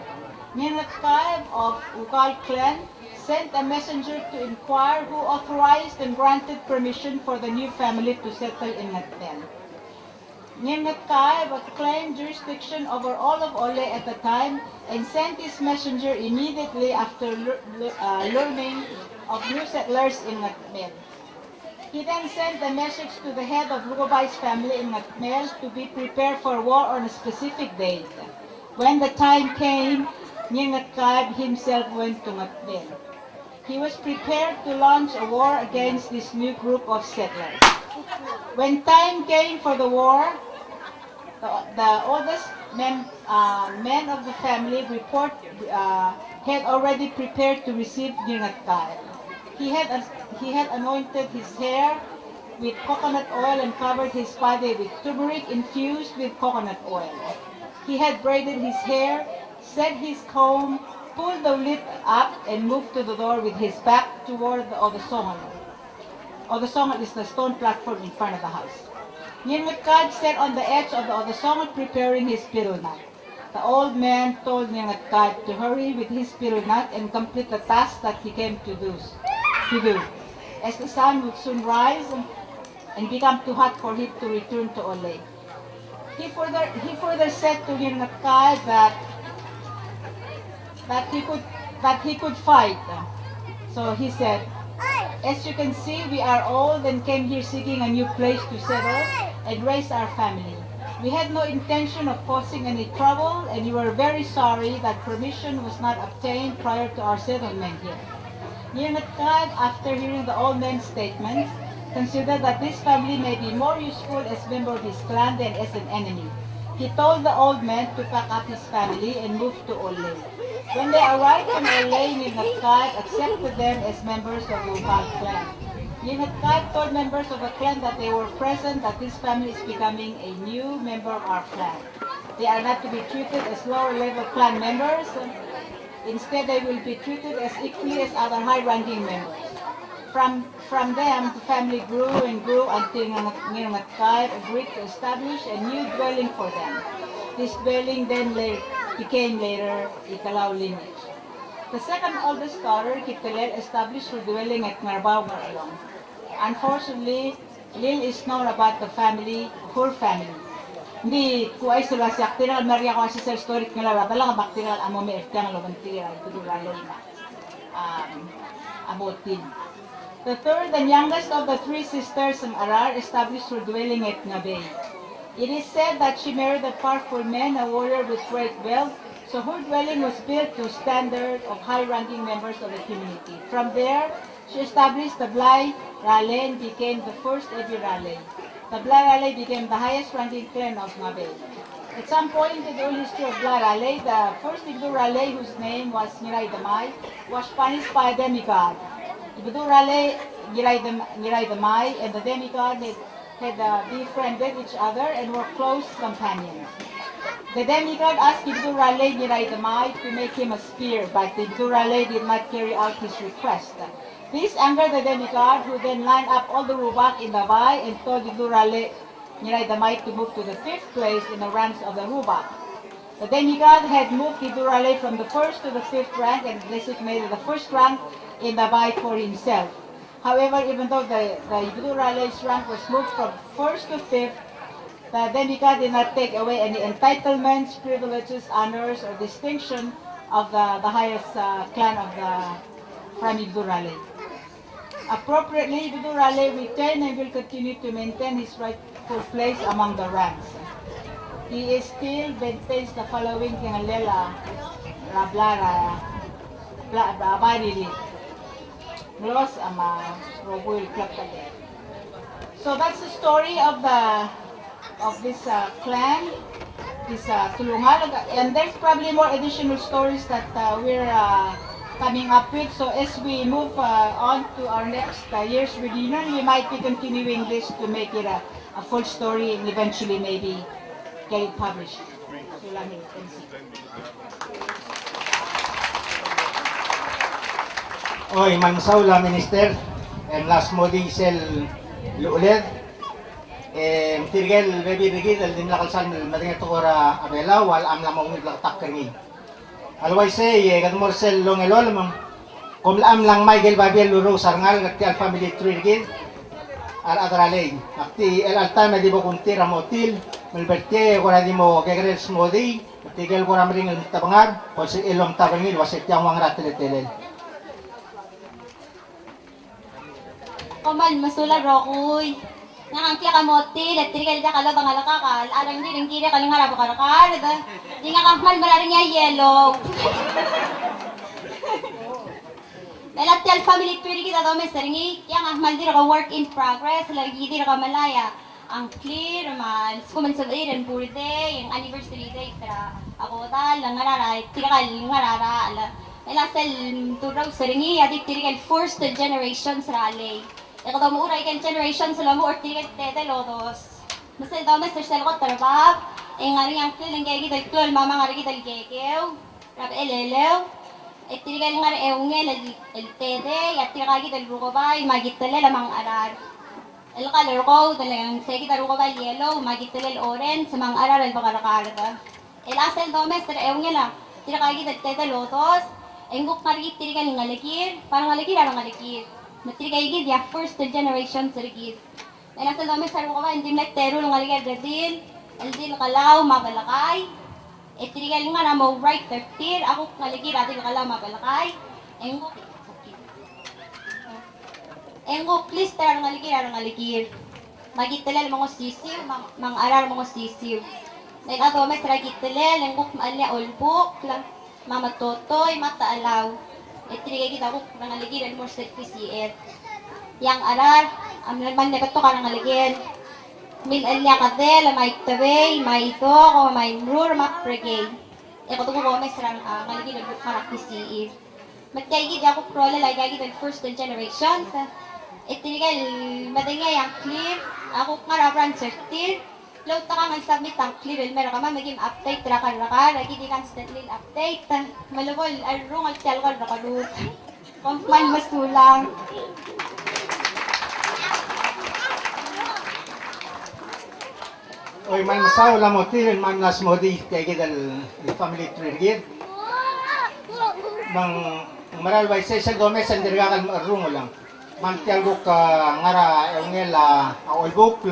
Ngirngetkaeb of Ukal clan sent a messenger to inquire who authorized and granted permission for the new family to settle in Ngetmel. Ngirngetkaeb claimed jurisdiction over all of Ollei at the time and sent his messenger immediately after lear-, lear-, uh, learning of new settlers in Ngetmel. He then sent the message to the head of Rukebai's family in Ngetmel to be prepared for war on a specific date. When the time came, Ngirngetkaeb himself went to Ngetmel. He was prepared to launch a war against this new group of settlers. When time came for the war, the, the oldest mem-, uh, man of the family report, uh, had already prepared to receive Ngirngetkaeb. He had, he had anointed his hair with coconut oil and covered his body with turmeric infused with coconut oil. He had braided his hair, set his comb, pulled the lid up, and moved to the door with his back toward the Odesongel. Odesongel is the stone platform in front of the house. Ngirngetkaeb sat on the edge of the Odesongel preparing his betel nut. The old man told Ngirngetkaeb to hurry with his betel nut and complete the task that he came to do, to do, as the sun would soon rise and become too hot for him to return to Ollei. He further, he further said to Ngirngetkaeb that, that he could, that he could fight. So he said, "As you can see, we are old and came here seeking a new place to settle and raise our family. We had no intention of causing any trouble, and we were very sorry that permission was not obtained prior to our settlement here." Ngirngetkaeb, after hearing the old man's statements, considered that this family may be more useful as member of his clan than as an enemy. He told the old man to pack up his family and move to Ollei. When they arrived in Ollei, Ngirngetkaeb accepted them as members of the Ukal clan. Ngirngetkaeb told members of the clan that they were present that this family is becoming a new member of our clan. They are not to be treated as lower level clan members. Instead, they will be treated as equally as other high-ranking members. From, from them, the family grew and grew until Ngir-, Ngirngetkaeb agreed to establish a new dwelling for them. This dwelling then la-, became later Ikelau lineage. The second oldest daughter, Kitelel, established her dwelling at Ngarbau, Ngarchelong. Unfortunately, little is known about the family, her family. Ng di kuk uaisei el uasei ak dirrek el mla er ngii a uaisei sel story el kmo a delengchekl, me ak dirrek el mo mei er tiang el obengterir a Ibedul er a Lei me a, um, a Botin. The third and youngest of the three sisters, Ngerar, established her dwelling at Ngebei. It is said that she married a powerful man, a warrior with great wealth, so her dwelling was built to standard of high-ranking members of the community. From there, she established the Blai Ralei and became the first Ebil Ralei. The Blai Ralei became the highest ranking clan of Ngebei. At some point in the oral history of Blai Ralei, the first Ibedul Ralei, whose name was Ngiraidemai, was punished by a demigod. Ibedul Ralei Ngiraidem-, Ngiraidemai and the demigod had had uh, befriended each other and were close companions. The demigod asked Ibedul er a Lei Ngiraidemai to make him a spear, but Ibedul er a Lei did not carry out his request. This angered the demigod, who then lined up all the Rubak in the Bai and told Ibedul er a Lei Ngiraidemai to move to the fifth place in the ranks of the Rubak. The demigod had moved Ibedul er a Lei from the first to the fifth rank and designated the first rank in the Bai for himself. However, even though the, the Ibedul er a Lei's rank was moved from first to fifth, the demigod did not take away any entitlements, privileges, honors, or distinction of the, the highest uh, clan of the from Ibedul er a Lei. Appropriately, Ibedul er a Lei retained and will continue to maintain his rightful place among the ranks. He is still maintains the following kengellel a bla bla bla bla bla. Nglos a me a rokui el klebkellel. So that's the story of the of this uh, clan, this uh, Tulungalek, and there's probably more additional stories that uh, we're uh, coming up with. So as we move uh, on to our next uh, year's reunion, we might be continuing this to make it a, a full story and eventually maybe get it published. Sulang. Oi, me ng mesaul a Minister, e ng mla smodii sel ucheled, e tirke el bebil er kid el dimlak el sal medengei a tekoi er a Belau a locha mla mo ungil bleketakl er ngii. A le uaisei e kede mo er sel ongelolem, kom locha mla ngmai ikel babier el urous a rengalek er tia el family tree er kid a rechad er a Lei. Ak di chelecha el taem e di bo kungtir a motil, me le ber tiang e kora di mo kekerei el smodii, tirke el kora meringel el metabengar, kol se el omtab er ngii el uase tiang ua ngera a teletelel. Kom kmal mesulang el rokui. Ngak a ngklek a motil, e tirke el diak a lodengei a lekak a locha rengrir e ng kirek el ngar er a bekerekard. Di ngak a kmal mera er ngii a yellow. Me a tia el family tree er kid a domes er ngii, tiang a kmal dirk work in progress, le ki dirk melai a ngklir, me a lsekum ng sebechir el birthday, e ng anniversary date er a kodall, le ngar er a, tirka el ngar er a, le, me a sel mturrous er ngii, a di tirke el first generations er a Lei. E kede omuchel er a ikel generations el omuchel er tirke el tedei el odos. Me sel domes er sel kot er a bab, e ng ngar er ngii a ngklel, e ng kid el klou el mamang er kid el kekeu er a bechel el eleu. E tirke el ngar er a eungel el, el tedei, a tirka kid el rukebai me a kitelel a Mangcherar. El color code, el ng se kid a rukebai el yellow me a kitelel orange me a Mangcherar el bekerekard. El a sel domes er a eungel a tirka kid el tedei el odos, e ng kuk ngar er kid tirke el ngelekir, me a rengelekir a rengelekir. Me tirka kid a first generations er kid. El a sel domes a rukebai e ng di mle teru el ngelekel el redil, el di el Kelau me a Belekai. E tirke el ngar er a mo right er tir a kuk ngelekir a di el Kelau me a Belekai. E ng kuk, e ng kuk list er a rengelekir a rengelekir. Me a kitelel a mo ngosisiu, me a, me a Mangcherar a mo ngosisiu. El a domes er a kitelel, e ng kuk mechellii a Olbukl, me a Metotoi, me a Techelau. E tirke kid a kuk rengelekir el mo er sel P C F. E a Mangcherar a mle, mle betok a rengelekel. Milechellii a Kedel, me a Itebei, me a Idoko, me a Imrur, me a Brekei. E kede kuk omes er a, a, rengelekir el kuk ngar er a P C F. Me tia kid a kuk rolel aika kid el first generation. E tirke el medengei a ngklir a kuk ngar er a branch er tir. Loltak a ngar er a submit a ngklir el mer kemam me kim update er a kerrekar, aki di constantly update. Me le bo lerrungel tia el kerrekeruk. Kom kmal mesulang. Oi, me ng mesaul a motir el mla smodii tia kid el family tree er kid. Me ng mera el uaisei sel domes e ng dirkak el mecherrungel. Me ng tia el kuk, a, ngar er a eungel a Olbukl,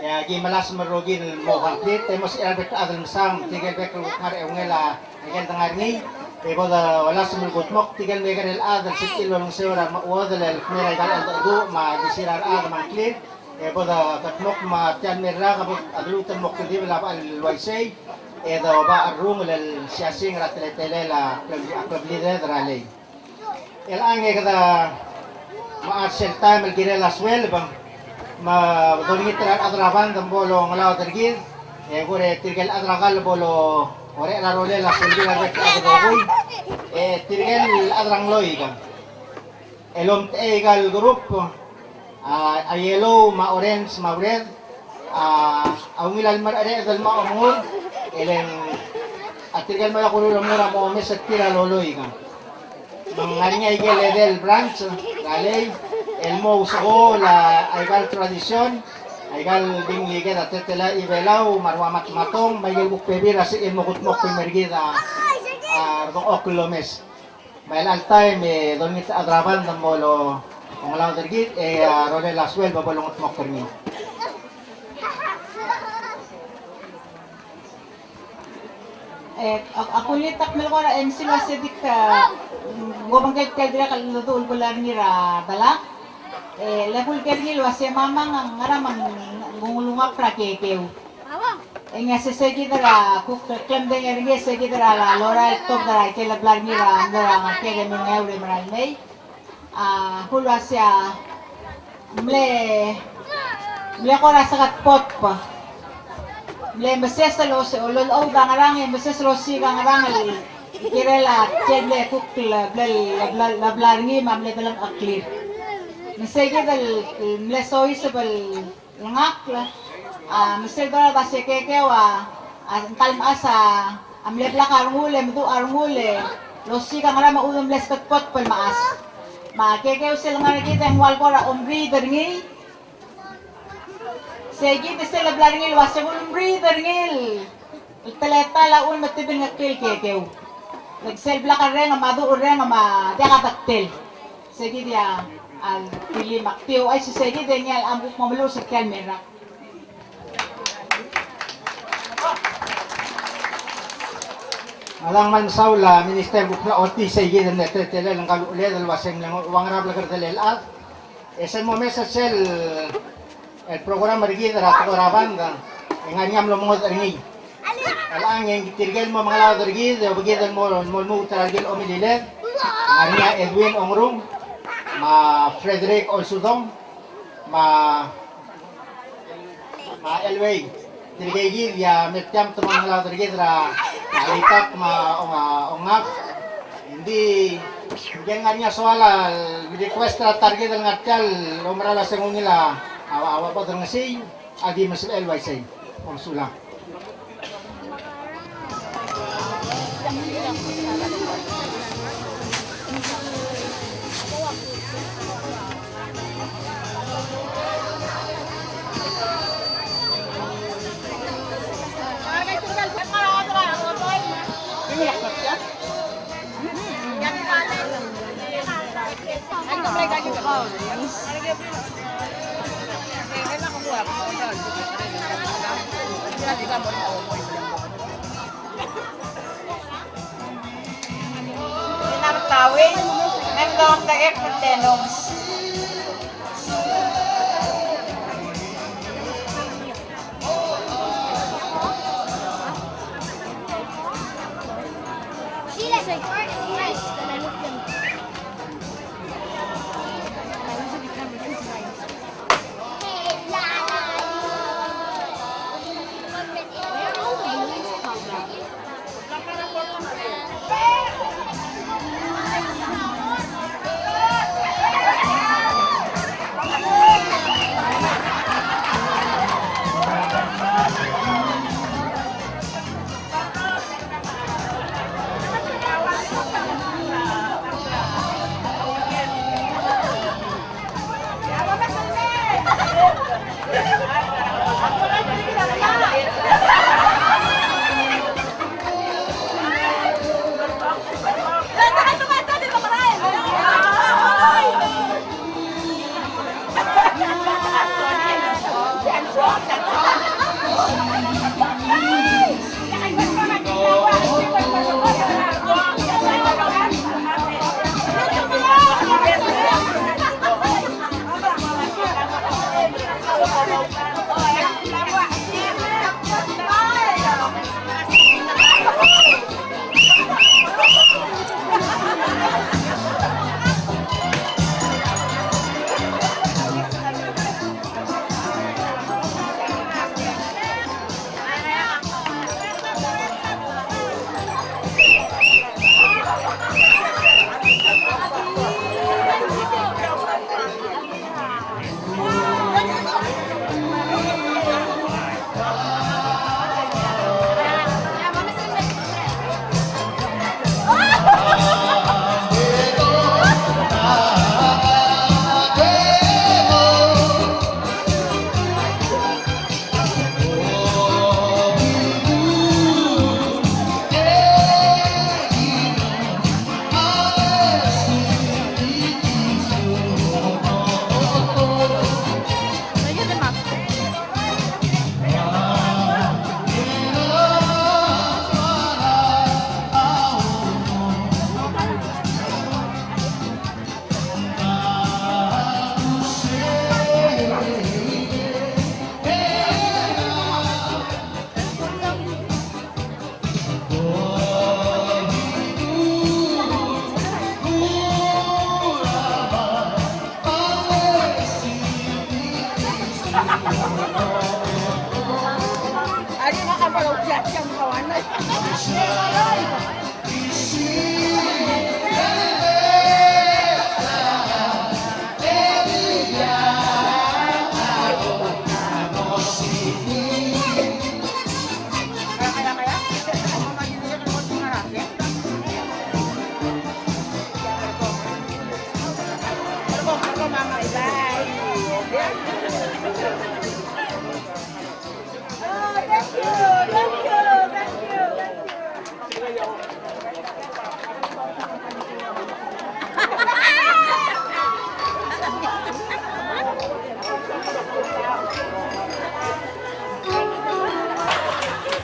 e aki melasem el rokir el mo complete, e mo sebechir a rebek el chad el mesang, tirke el bek el kuk ngar er a eungel a ikel dengar er ngii, e bo dolasem el kudmokl tirke el mekekerei el chad el sebechir el olengeseu er a remechuodel el kmei er aika el cheldecheduch me a di sir a rechad me a ngklir, e bo dokedmokl me tia el mei el rak a bo a deluut el mo kldibel a bechal el uaisei, e doba cherrungel el siasing er a teletelel a klebli-, a klebliil er a Lei. Chelechang e kede mechar sel taem el kirel a sueleb, me dolengit er a rechad er a band me bo longelaod er kid, e kuk er tirke el chad er a kall bo lorecher a rolel a sueleb er a rebek el chad el rokui, e tirke el chad er a ngloik el omtechei aika el group, A, a yellow me a orange me a red, a, a ungil a lemereched el mo omengur, e le ng a tirke el mo diak kuruul el omengur a mo omes er tir a loloik. Me ng ngar er ngii a ikel edei el branch, a lei, el mo ousekool a ikal tradition, a ikal di ngii kid a teletelel a Belau, me a rua matmatong, me a ikel kuk bebil er a sel mo kudmokl el mer kid a, a, redengchokl el omes. Me a chelecha el taem e dolengit a chad er a band el mo ongelaod er kid, e a rolel a suelb a bo longedmokl er ngii. E, ak-, ak ulitakl el melekoi er a MC el uase dik, e, ng obengkel tia el dirrek el ledu el kular er ngii er a delak. E, le kulker ngii el uase mamang a ngera me ng ulengakl er a kekeu. E ng uase se kid er a kuk klemdengei er ngii, se kid er a lorael el tobed er a ikel bla er ngii er a mlo er a ngak e ke mle ngar er a mei. A, kuk uase a mle, mle kora seketbotb. Mle meses el ose, olol a ngerang, e meses el osiik a ngerang el kirel a tia el mle kuk le bla, le bla, le bla er ngii me a mle delengcheklir. Me se kid el mle soiseb el ngakl, a, me sel dorael a se kekeu a, a, ng tal mechas a, a mle blak a rengul e meduch a rengul e losiik a ngerang me a uchul me ng mle seketbotb el mechas. Me a kekeu sel ngar er kid e ng ua el kora omriid er ngii. Se kid sel bla er ngii el uase ng ulemriid er ngii el teletael a uchul me te bilngeklir el kekeu. Le sel blak a reng me a duch el reng me a diak a dektel. Se kid a, a, dilim ak tiu, a, se kid e ngii a, a kuk mo meluches er tia el mei el rak. A dang kmal mesaul a Minister el kuk mla ochotii se kid el teletelel ngka el ucheled el uase ng mle ua ngera a blekerdelel a chad. E sel momes er sel el program er kid er a tekoi er a band, e ng ngar er ngii a mlo mengodech er ngii. Chelechang e ng tirke el mo mengelaod er kid, e obekid el mo, mo lmuut er a ikel omeliled, ng ngar er ngii a Edwin Ongrung, me a Frederick Olsudong, me a, me a Elway. Tirke kid a mle tiam te mo mengelaod er kid er a, a, Litak me a, ong, a, Ongak. Ng di, ng di ngar er ngii a soal el request er a ta er kid el ngar tia el oumera el uase ng ungil a, a, a, a bo dorengesii. A di mesebechel el uaisei. Kom sulang.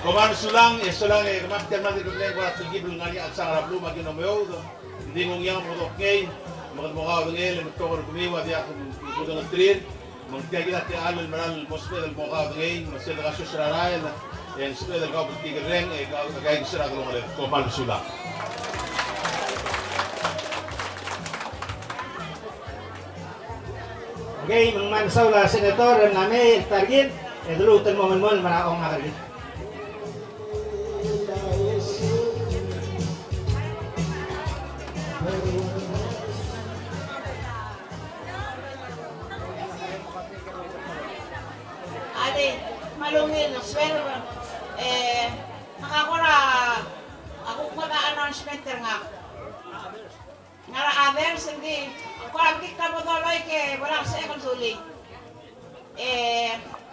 Kom kmal mesulang, e solang e kemam tia el mad er a kebliil er a Telkib el ngar er ngii a chelsang er a beluu me aki omeoud. Ng di ngungiang me kede okengei, me kede mo kaudengei, e le betok er kemiu a diak kudengelterir, me ng tia kid a techall el mera el mo sebeched el mo kaudengei, me sel dekasoes er a rael, e ng sebeched el kaubltikerreng, e kau, kaingeseu er a delongeled. Kom kmal mesulang. Okei, me ng kmal mesaul a senator el mla mei el ta er kid, e de lmuut el mo melemolem er a ongeak er kid. Alii, me a ungil sueleb, e, me ng kora, a kuk ngodech a announcement er ngak. Ngar er a others, ng di, kora mekngit a bo doloi e ke bo lak sebechek el dulii. E,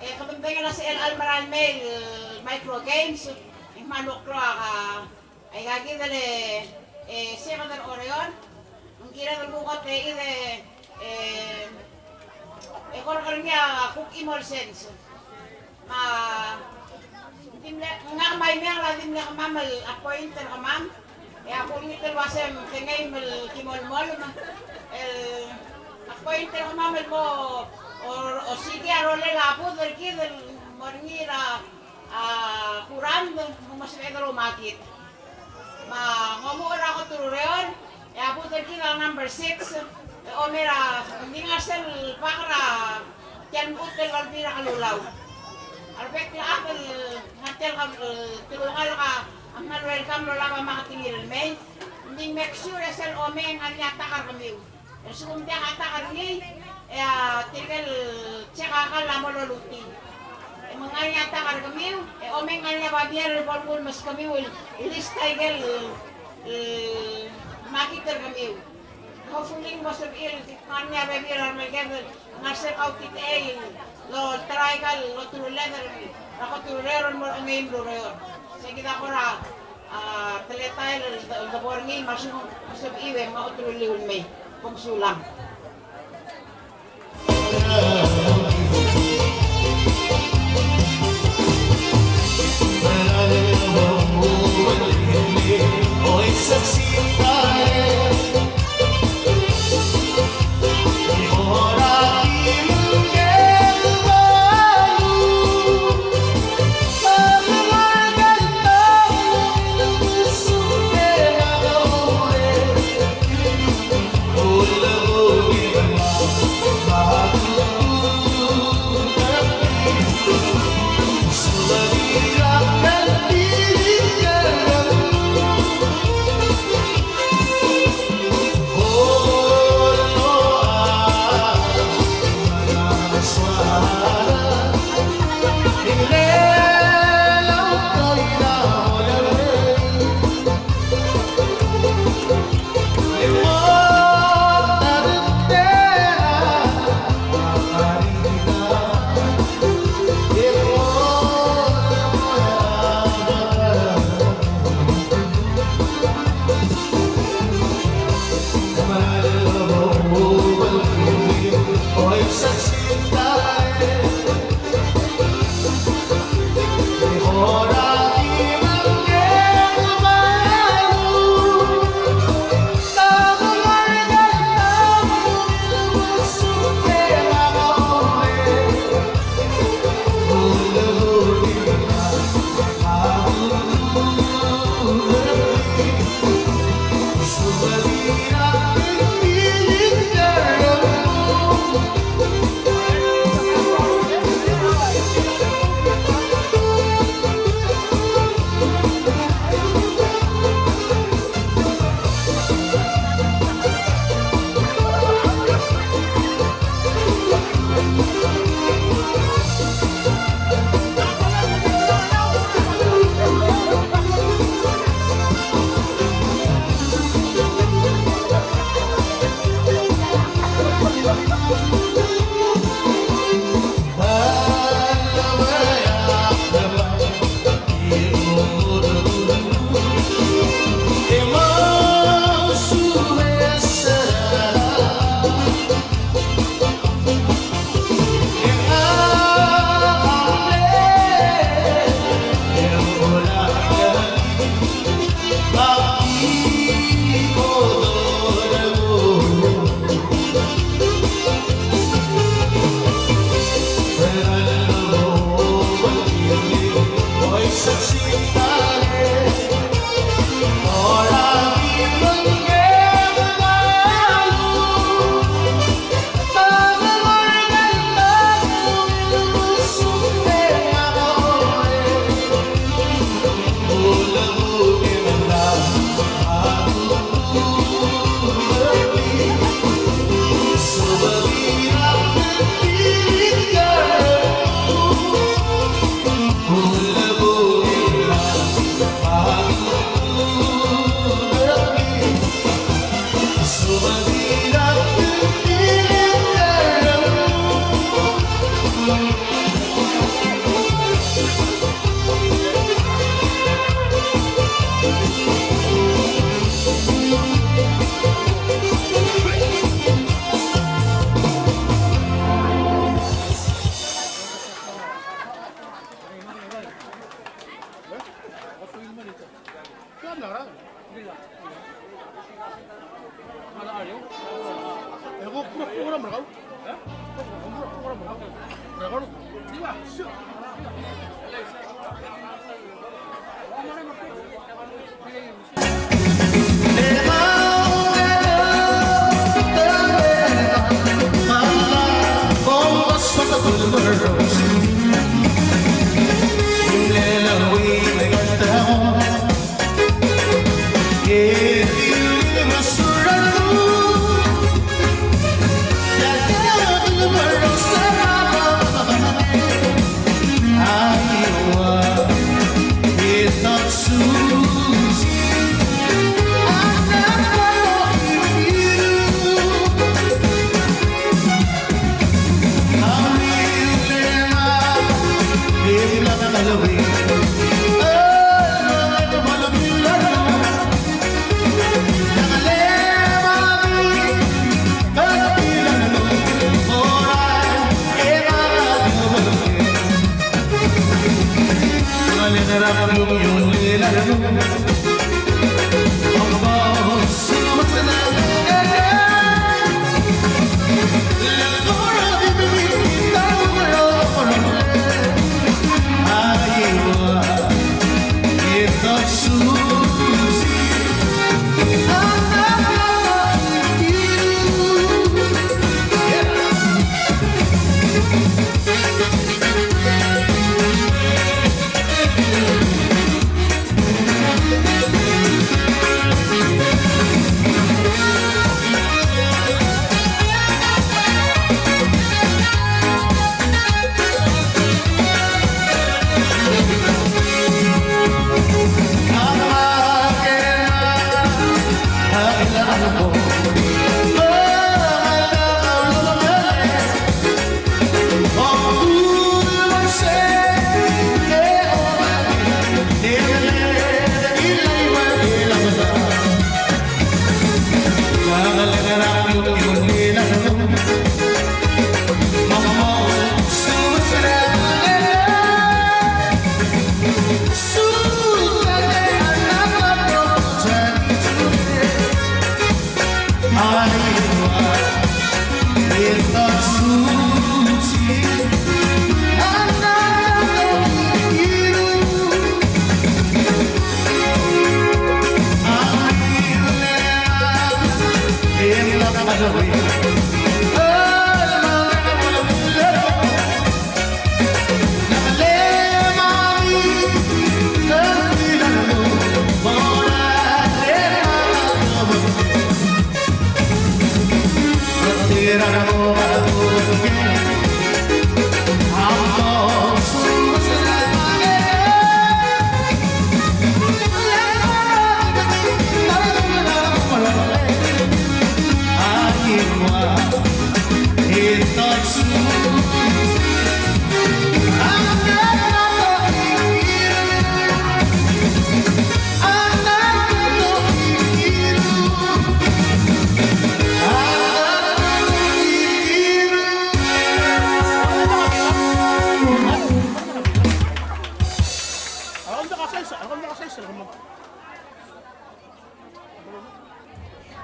e, kede medengei a sel chelecha el merael mei el micro games, e kmal mo klou a, aika kid el, e, seked er a Oreor, ng kired el kuk otechid e, e, e kora ngar er ngii a kuk chimo el sens. Me a, di mle, ngak me a Imechang a di mle kemam el appoint er kemam, e a kulengit el uasei me kengei me ki melemolem, el appoint er kemam el mo, o, osiik a rolel a booth er kid el mo er ngii er a, a, kurand, me ng mo sebeched el oumakit. Me ng omuchel er a kot er a Oreor, e a booth er kid a number six, e omei er a, ng di ngar sel bak er a tia el mechut el Olbiil er a Kelulau. A rebek el chad el ngar tia el, eh, telungalek a kmal welcome el olab a marketing el mei. Ng di make sure e sel omei e ng ngar er ngii a tak er kemiu. E lsekum ng diak a tak er ngii, e a tirke el check a kall a mo lolutii. E me ng ngar er ngii a tak er kemiu, e omei e ng ngar er ngii a babier el bo lenguu el meskemiu el list a ikel, eh, makit er kemiu. Hopefully ng mo sebechir el di ngar er ngii a bebil er a remekekerei el ngar er sel kautitechei el olterau a ikal oterulel er a kot er a Oreor el mo er a ongeim el ureor. Sei kid a kora, a, teletael el, el debo er ngii me a lsekum ng sebechiu e ng oteruliu el mei. Kom sulang.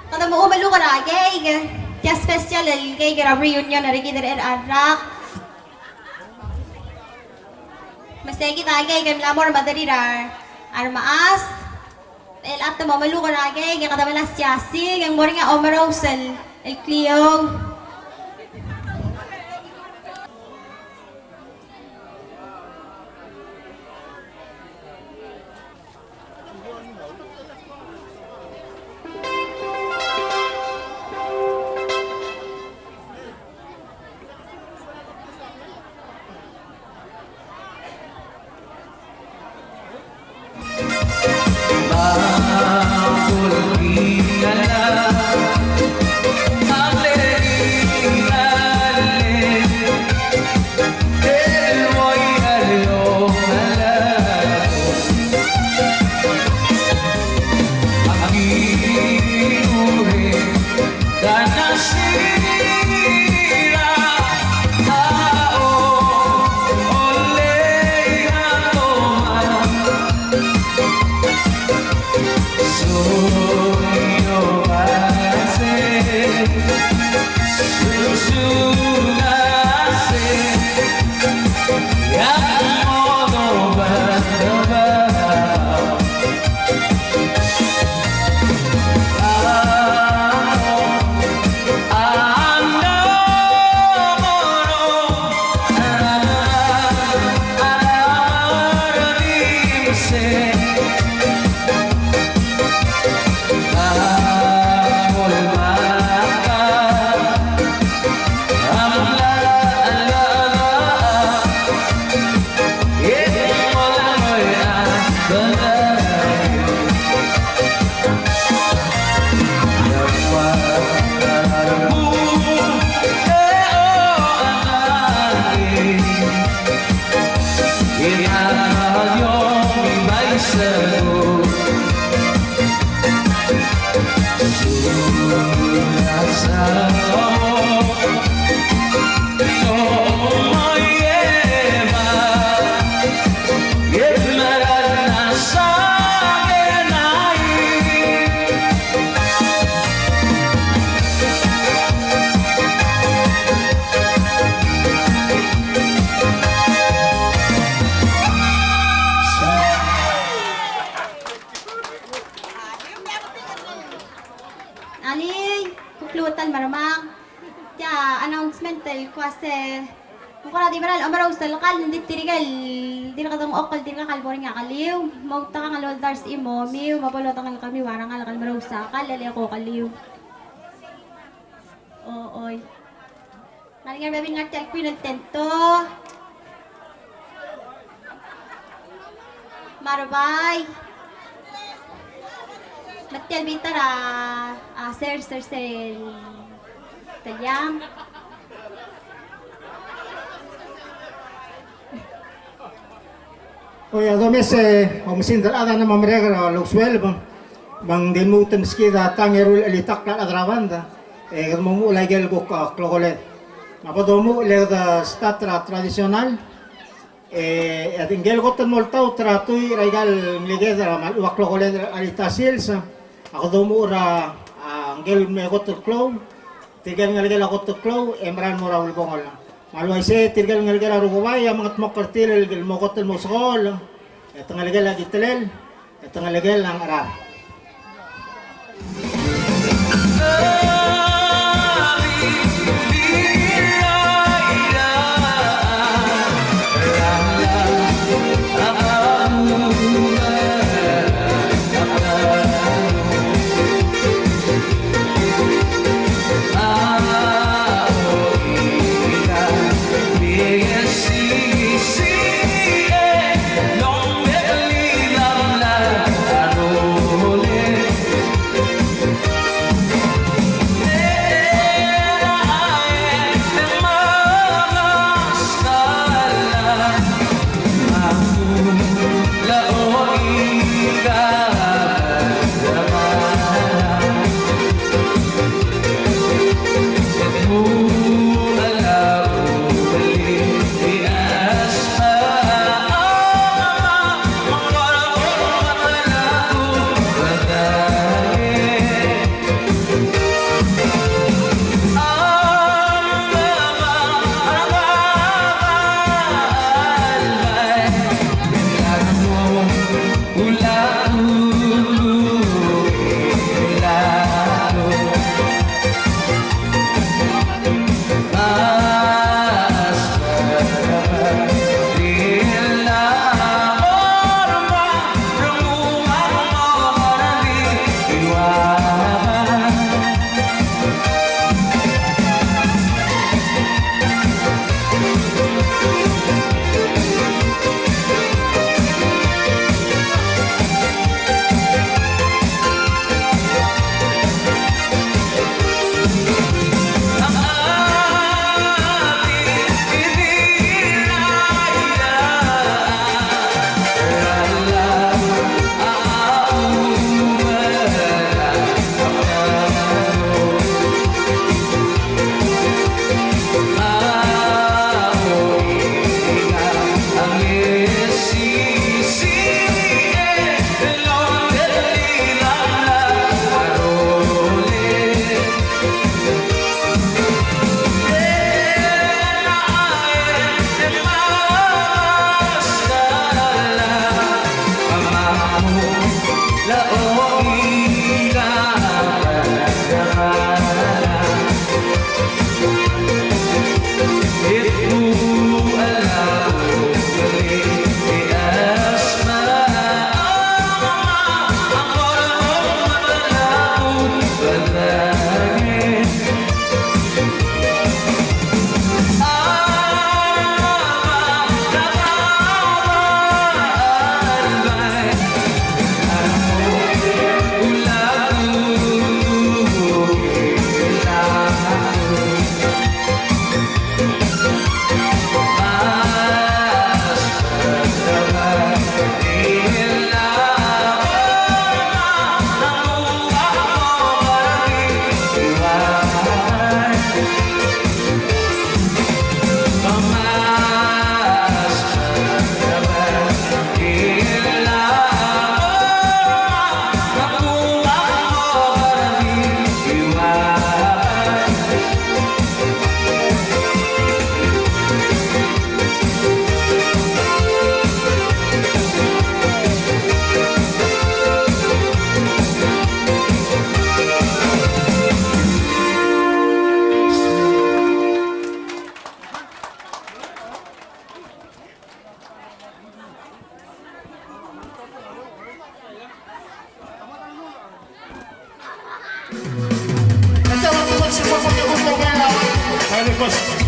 Kede mo omeluk er a keik, tia special el keik er a reunion er kid er a rak. Me se kid a keik el mla mo er a mederir a remechas. El a te mo omeluk er a keik, e kede melasem a siasing, e ng mo er ngii a omerous el, el kliou. Alii, kuk lmuut el mermang. Tia announcement el kmo se ng kora di mera el omerous el kall, ng di tirke el dirk dengchokl el dirkak el bo er ngii a keliu, mo outekangel el oldars e momiu, me bo lodengei kemiu a rengalek el merous a kall, e le ko keliu. O, oi. Ngar er ngii a rebebil el ngar tia el Queen el tento. Me a rebai. Me tia el bita er a, a, ser, ser, ser, teliang. Oi, a domes, e, oumesingd el chad a mla merek er a lousbech, me ng di lmuut el meskid a tang e ruul el chelitakl a rechad er a banda. E kede mo omuchel a ikel kuk, a, klokoled. Me a bo domuchel e kede start er a traditional. E, e ngike el kot el mo oltaut er a tuich er a ikal ngeleked er a, me a lechub a klokoled er a chelita sils. A kede omuchel er a, a, ngike el me kot el klou. Tirke el ngelekel a kot el klou, e merael el mo er a ulebongel. Me a le uaisei, tirke el ngelekel a rukebai, a mengetmokl er tir el mo kot el mo sekool, e te ngelekel a kitelel, e te ngelekel a ngerang. Sale, pues.